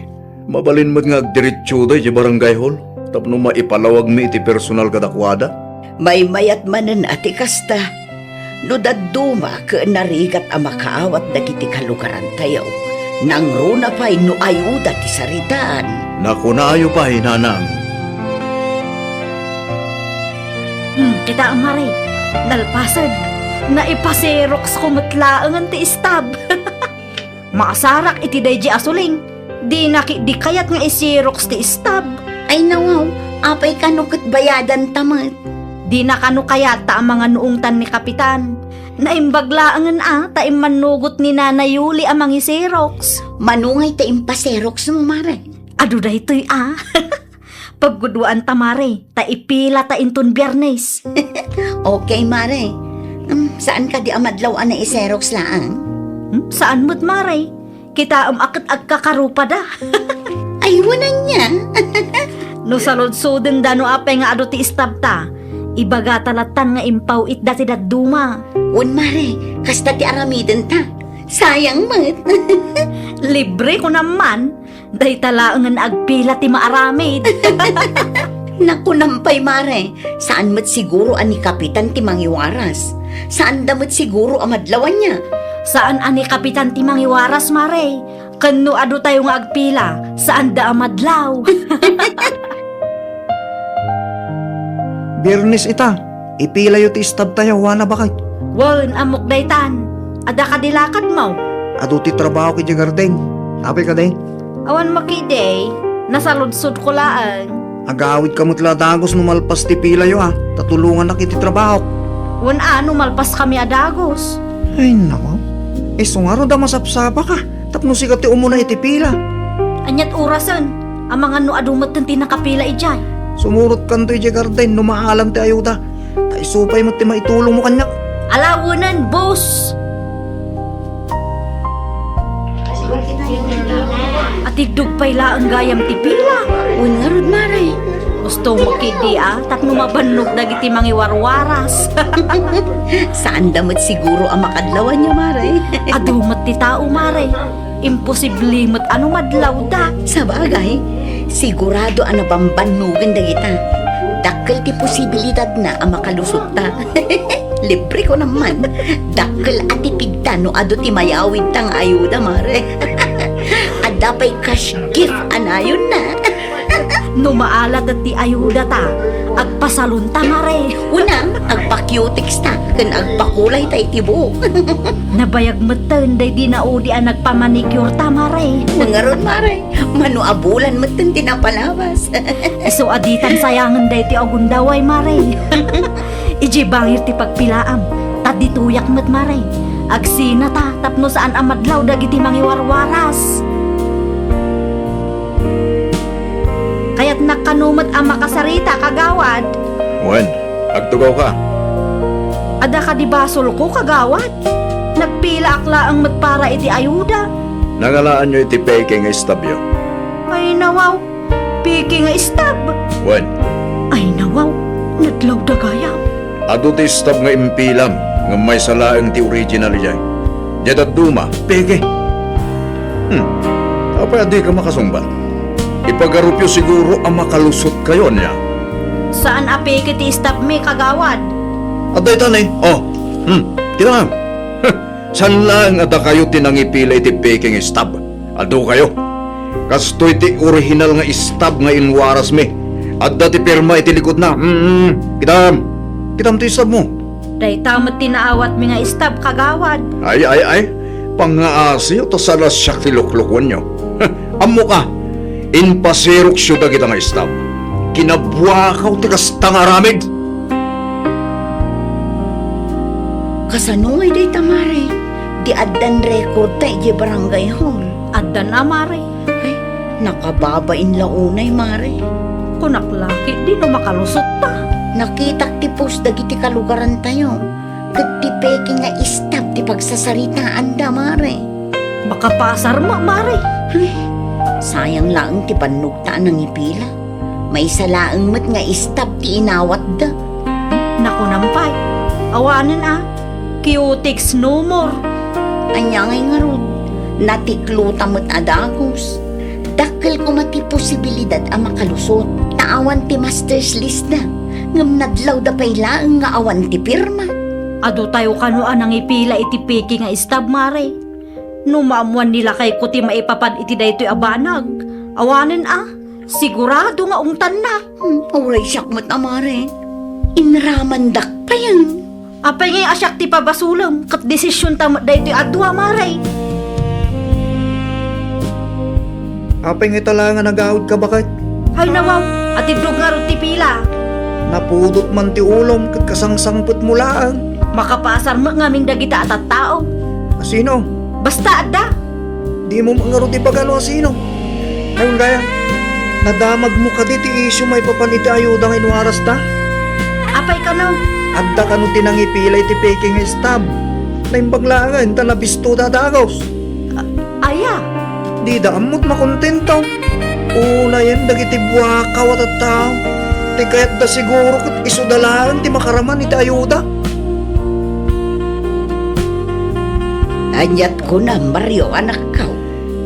mabalin met nga agdiretsoda idiay barangay hall tapno maipalawagmi iti personal kadakuada. Maymayat manen a ti kasta. No dadduma ket narigat a makaawat dagiti kalugarantayo, nangruna pay no ayuda ti saritaan. Nakunayo pay, nanang. Hmm, kitaem, Mare. Nalpasen. Naipaseroksko met laengen ti istab. Maasarak iti daydi a suling. Dina ketdi kayat nga iseroks ti istab. Ay, nawaw, apay kano ket bayadanta met? Dina kano kayat ta amangan no ungtan ni Kapitan. Naimbag laengen a ta immannugot ni Nana Yuli a mangiseroks. Mano ngay ta impaseroksmo, Mare? Adu daytoy a. Paggudwaanta, Mare, ta ipilata inton Biernes. Okay, Mare. Hmm, saan kadi a madlaw a naiseroks laeng? Hmm, saan met, Mare. Kitaem a ket agkakarupada. Ay, wen ania? No saludsodenda no apay nga adu ti istabta, ibagata lattan nga impaw-itda ti dadduma. Wen, Mare, kasta ti aramidenta. Sayang met. Libre ko naman. Dayta laengen agpila ti maaramid. Nakunam pay, Mare, saan met siguro a ni Kapitan ti mangiwaras. Saanda met siguro a madlaw ania. Saan a ni Kapitan ti mangiwaras, Mare. Ken no adu tayo nga agpila, saanda a madlaw. Biernes ita. Ipilayo ti istabtayo, wana, baket? Wen, ammok daytan. Adda kadi lakadmo? Adu ti trabahok idiay garden. Apay kadi? Awan makidi. Nasaludsodko laeng. Agawidka met la a dagus no malpas ti pilayo a, ta tulongannak iti trabahok. Wen a, no malpaskami a dagus. Ay, nako. Isu ngarud a masapsapaka. Tapno sika ti umuna iti pila. Aniat orasen? Amangan no adu metten ti nakapila idiay. Sumurotkanto idiay garden no maalam ti ayuda. Ta isu pay met ti maitulongmo kaniak. Alawenen, boss! Atiddog pay laeng gayam ti pila. Wen ngarud, Mare. Gusto mo kidi a, tapno mabannog dagiti mangiwarwaras. Saanda met siguro a makadlaw ania, Mare. Adu met ti tao, Mare. Imposible met a no madlawda. Sabagay, sigurado a nabambannogen dagita. Dakkel ti posibilidadna a makalusotta. Libre ko naman. Dakkel a tipidta no adu ti mayawidta nga ayuda, Mare. Adda pay cash gift a nayonna. No maalatet ti ayudata, agpasalonta, Mare. Unang, agpa-cutex ta, ken agpakulay ta iti buok. Nabayag metten daydi naudi a nagpamanicure ta, Mare. Nangarod, Mare. Mano a bulan metten ti napalabas. Isu a ditan sayangen daytoy a gundaway, Mare. Idiay bangir ti pagpilaam, ta ditoyak met, Mare. Agsinata tapno saan a madlaw dagiti mangiwarwaras. Kayatnak kano met a makasarita, kagawad. Wen, agtugawka. Adda kadi basolko, kagawad? Nagpilaak laeng met para iti ayuda. Nangalaanyo iti peke nga istabyo. Ay, nawaw. Peke nga istab. Wen. Ay, nawaw. Nadlawda gayam. Adu ti istab nga impilam, ngem maysa laeng ti original idiay. Diay dadduma, peke. Hmm. Apay a dika makasungbat? Ipagarupyo siguro a makalusotkayo, ania? Saan a peke ti istabmi, kagawad. Adda ita ni. Oh. Hmm. Kita nga. Saan laeng a dakayo ti nangipila iti peke nga istab. Adukayo. Kastoy ti orihinal nga istab nga inwarasmi. Adda ti pirma iti likudna. Mm, kitam. Kitam ti istabmo. Dayta met ti naawatmi nga istab, kagawad. Ay, ay, ay. Pangngaasiyo ta saan a siak ti luklukuenyo. Ammoka, impaseroksyo dagita nga istab. Kinabuakaw ti kasta nga aramid. Kasano ngay dayta, Mare? Di addan record ta idiay barangay hall. Addan a, Mare. Ay, nakababain la unay, Mare. Kunak la ketdi no makalusotta. Nakitak ti post dagiti kalugarantayo. Ket ti peke nga istab ti pagsasaritaanda, Mare. Makapaasar met, Mare. Ay, sayang laeng ti bannogta a nangipila. Maysa laeng met nga istab ti inawatda. Nakunam pay, awanen a, cutex no more. Ania ngay ngarud, natiklota met a dagus. Dakkel koma ti posibilidad a makalusot, ta awan ti master's list-da. Ngem nadlawda pay laeng nga awan ti pirma. Adu tayo kano a nangipila iti peke nga istab, Mare. No maammoan ni lakayko ti maipapan iti daytoy a banag, awanen a, sigurado nga ungtannak. Hmm, uray siak met a, Mare. Inramandak payen. Apay ngay a siak ti pabasolem ket desisionta met daytoy a dua, Mare? Apay ngay ta la nga nagawidka baket? Ay, nawaw, atiddog ngarud ti pila. Napudot man ti ulom ket kasangsangpetmo laeng. Makapaasar met ngamin dagita a tattao. A sino? Basta adda. Dimo met ngarud ibaga no a sino. Ay, wen gayam, nadamagmo kadi ti isyu maipapan iti ayuda nga inwarasta? Apay kano? Adda kano ti nangipila iti peke nga istab. Naimbag laengen ta nabistoda a dagus. A-, aya? Dida ammot makontento. Unayen dagiti buakaw a tattao. Ti kayatda siguro ket isuda laeng ti makaraman iti ayuda. Aniat kunam, Mario, anakko?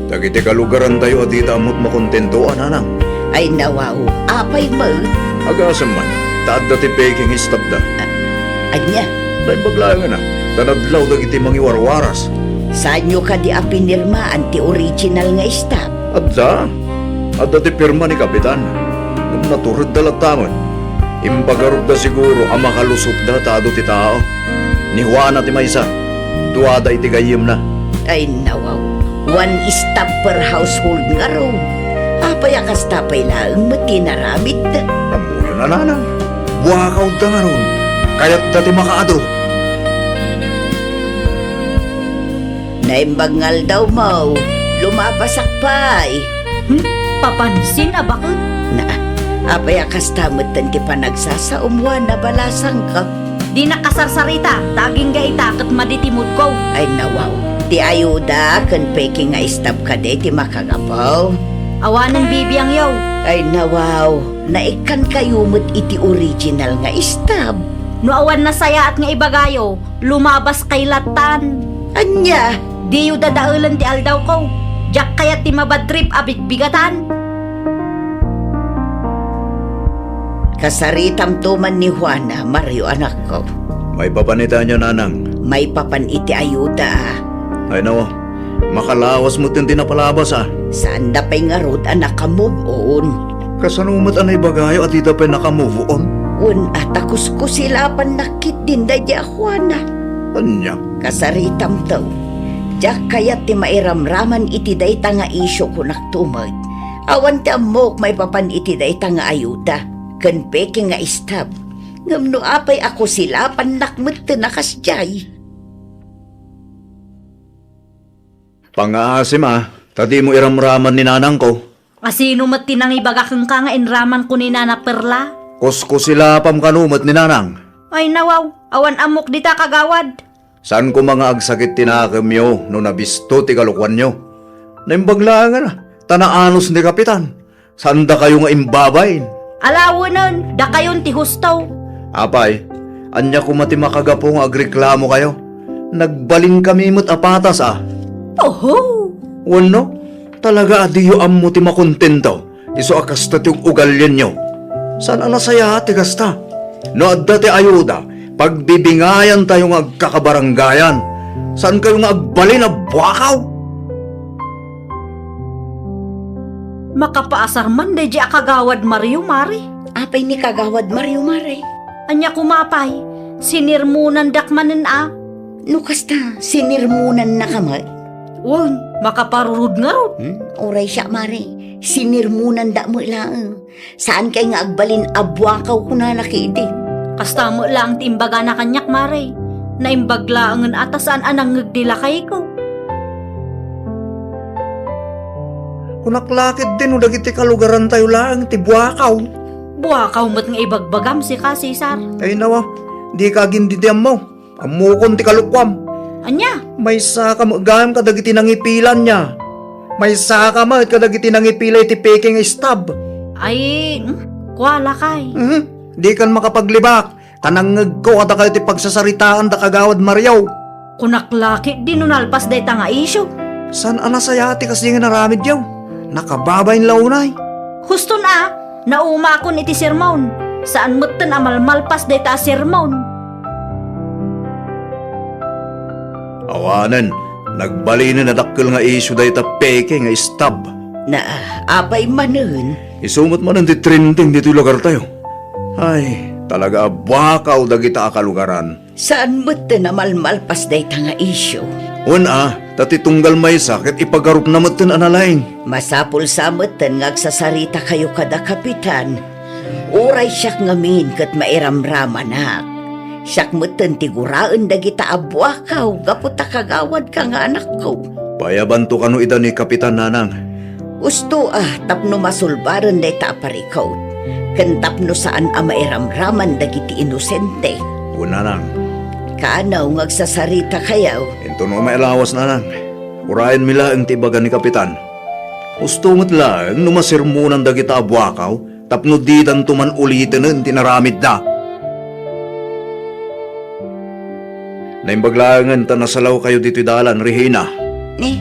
Dagiti kalugarantayo a dida ammot makontento a nanang. Ay, nawaw, apay met? Agasem man, ta adda ti peke nga istabda. A-, ania? Naimbag laengen a, ta nadlaw dagiti mangiwarwaras. Saanyo kadi a pinirmaan ti original nga istab? Adda. Adda ti pirma ni Kapitan. Ngem naturedda latta met. Impagarupda siguro a makalusotda ta adu ti tao. Ni Juana ti maysa, duada iti gayyemna. Ay, nawaw. One staff per household ngarud. Apay a kasta pay laeng met ti inaramidda? Ammoyon a nanang. Buakawda ngarud. Kayatda ti makaadu. Naimbag nga aldawmo, lumabasak pay. Hmm? Papansin a baket? Na, apay a kasta metten ti panagsasaom, Juana, balasangko? Dinak kasarsarita, ta agingga ita ket madi ti moodko. Ay, nawaw. Ti ayuda ken peke nga istab kadi ti makagapu? Awanen bibiangyo. Ay, nawaw. Naikkankayo met iti original nga istab. No awan nasayaat nga ibagayo, lumabaskay lattan. Ania? Diyo dadaelen ti aldawko. Diak kayat ti mabadtrip a bigbigatan. Kasaritamto man ni Juana, Mario, anakko. Maipapan iti ania, nanang? Maipapan iti ayuda. Ay, nawaw. Makalawas metten ti napalabas, a. Saanda pay ngarud a naka-move on. Kasano met a naibagayo a dida pay naka-move on? Wen a ta kuskusilapannak ketdin daydi a Juana. Ania? Kasaritamto. Diak kayat ti mairamraman iti dayta nga isyu, kunakto met. Awan ti ammok maipapan iti dayta nga ayuda ken peke nga istab. Ngem no apay a kusilapannak metten a kasdiay. Pangngaasim a, ta dimo iramraman ni nanangko. A sino met ti nangibaga kenka nga inramanko ni Nana Perla? Kuskusilapam kano met ni nanang. Ay nawaw, awan ammok dita, kagawad. Saan koma nga agsakit ti nakemyo no nabisto ti kalokuanyo. Naimbag laengen a, ta naanus ni Kapitan. Saan dakayo nga imbabain? Alawenen, dakayon ti husto. Apay, ania koma ti makagapu nga agreklamokayo? Nagbalinkami met a patas a. Oho! Wenno, talaga a diyo ammo ti makontento, isu a kasta ti ug-ugalianyo. Saan a nasayaat ti kasta? No adda ti ayuda, pagbibingayantayo nga agkakabarangayan. Saankayo nga agbalin a buakaw? Makapaasar man daydi a kagawad Mario, Mare. Apay ni kagawad Mario, Mare? Ania koma pay? Sinirmonandak manen a. No kasta, sinirmonannaka met? Wen, makaparurod ngarud. Hmm? Uray siak, Mare. Sinirmonanda met laeng. Saankay nga agbalin a buakaw, kunana ketdin. Kasta met laeng ti imbagana kaniak, Mare. Naimbag laengen a ta saan a nangngeg ti lakayko. Kunak la ketdin no dagiti kalugarantayo laeng ti buakaw. Buakaw met nga ibagbagam, sika, Cesar. Ay nawa, dika agindidi ammo. Ammokon ti kalokuam. Ania? Maysaka met gayam kadagiti nangipilanna. Maysaka met kadagiti nangipila iti peke nga istab. Ay, hmm? Kua lakay. Mhm. Dikan makapaglibak, ta nangngegko kadakayo ti pagsasaritaan da kagawad Mario. Kunak la ketdin no nalpas dayta nga isyu. Saan a nasayaat ti kasdi nga inaramidyo? Nakababain la unay. Huston a, naumakon iti sermon. Saan metten a malmalpas dayta a sermon. Awanen, nagbalinen a dakkel nga isyu dayta peke nga istab. Na, apay manen? Isu met manen ti trending ditoy lugartayo. Ay, talaga a buakaw dagita a kalugaran. Saan metten a malmalpas dayta nga isyu? Wen a, ta ti tunggal maysa ket ipagarupna metten a nalaing. Masapul sa metten nga agsasaritakayo kada kapitan. Uray siak ngamin ket mairamramanak. Siak metten ti guraen dagita a buakaw gapu ta kagawadka nga anakko. Payabanto kano ida ni Kapitan, Nanang. Husto a tapno masulbaren dayta a parikut, ken tapno saan a mairamraman dagiti inosente. Wen, Nanang. Kaano nga agsasaritakayo? Inton umay a lawas, Nanang. Urayenmi laeng ti ibaga ni Kapitan. Husto met laeng no masermonan dagita a buakaw tapno didanto man ulitenen ti inaramidda. Naimbag laengen ta nasalawkayo ditoy dalan, Regina. Ni,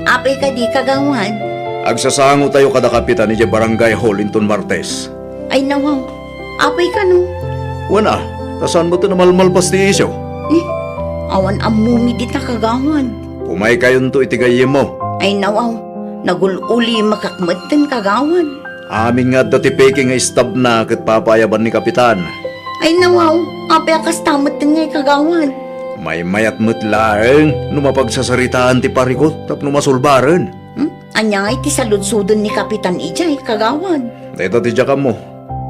apay kadi, kagawad? Agsasangotayo kada kapitan idiay barangay hall inton Martes. Ay, nawaw. Apay kano? Wen a, ta saan metten a malmalpas ti isyu? Ni, awan ammomi dita, kagawad. Umaykayonto iti gayyemmo. Ay, nawaw. Nagul-ulimakak metten, kagawad. Amin nga adda ti peke nga istabna ket papaayaban ni Kapitan. Ay, nawaw, apay a kasta metten ngay, kagawad? Maymayat met laeng no mapagsasaritaan ti parikut tapno masulbaren. Hmm? Ania ngay ti saludsoden ni Kapitan idiay, kagawad? Dayta ti diak ammo.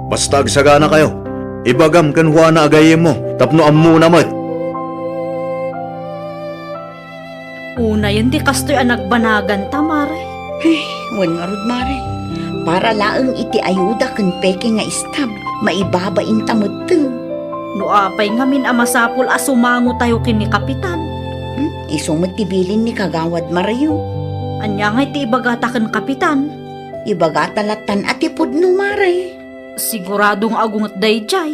Basta agsaganakayo. Ibagam ken Juana a gayyemmo tapno ammona met. Unayen ti kastoy a nagbanaganta, Mare. Ay, wen ngarud, Mare. Para laeng iti ayuda ken peke nga istab, maibabainta metten. No apay ngamin a masapul a sumangotayo ken ni Kapitan? Hmm, isu met ti bilin ni Kagawad Mario. Ania ngay ti ibagata ken Kapitan? Ibagata lattan a ti pudno, Mare. Sigurado nga agunget daydiay.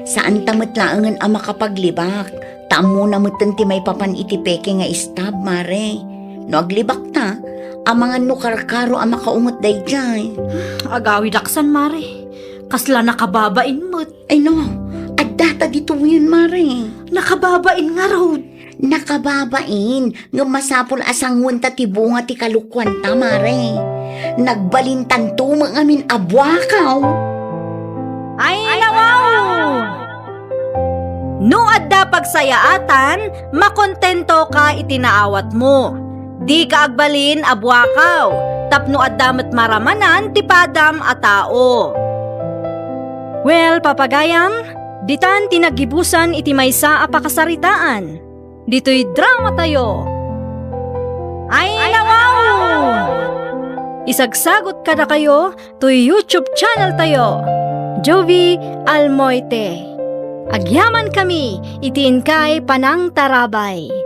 Saanta met laengen a makapaglibak, ta ammona metten ti maipapan iti peke nga istab, Mare. No aglibakta, amangan no karkaro a makaunget daydiay. Agawidaksan, Mare. Kasla nakababain met. Ay no, addata ditoyen, Mare. Nakababain ngarud. Nakababain, ngem masapul a sanguenta ti bunga ti kalokuanta, Mare. Nagbalintanto met ngamin a buakaw. Ay, nawaw! No adda pagsayaatan, makontento ka iti naawatmo. Di ka agbalin a buakaw, tapno adda met maramanan ti padam a tao. Well, papagayam, ditan ti naggibusan iti maysa a pakasaritaan. Ditoy drama tayo. Ay, nawaw! Isagsagot kadakayo toy YouTube channel tayo, Jovie Almoite. Agyaman kami iti inkay panangtarabay.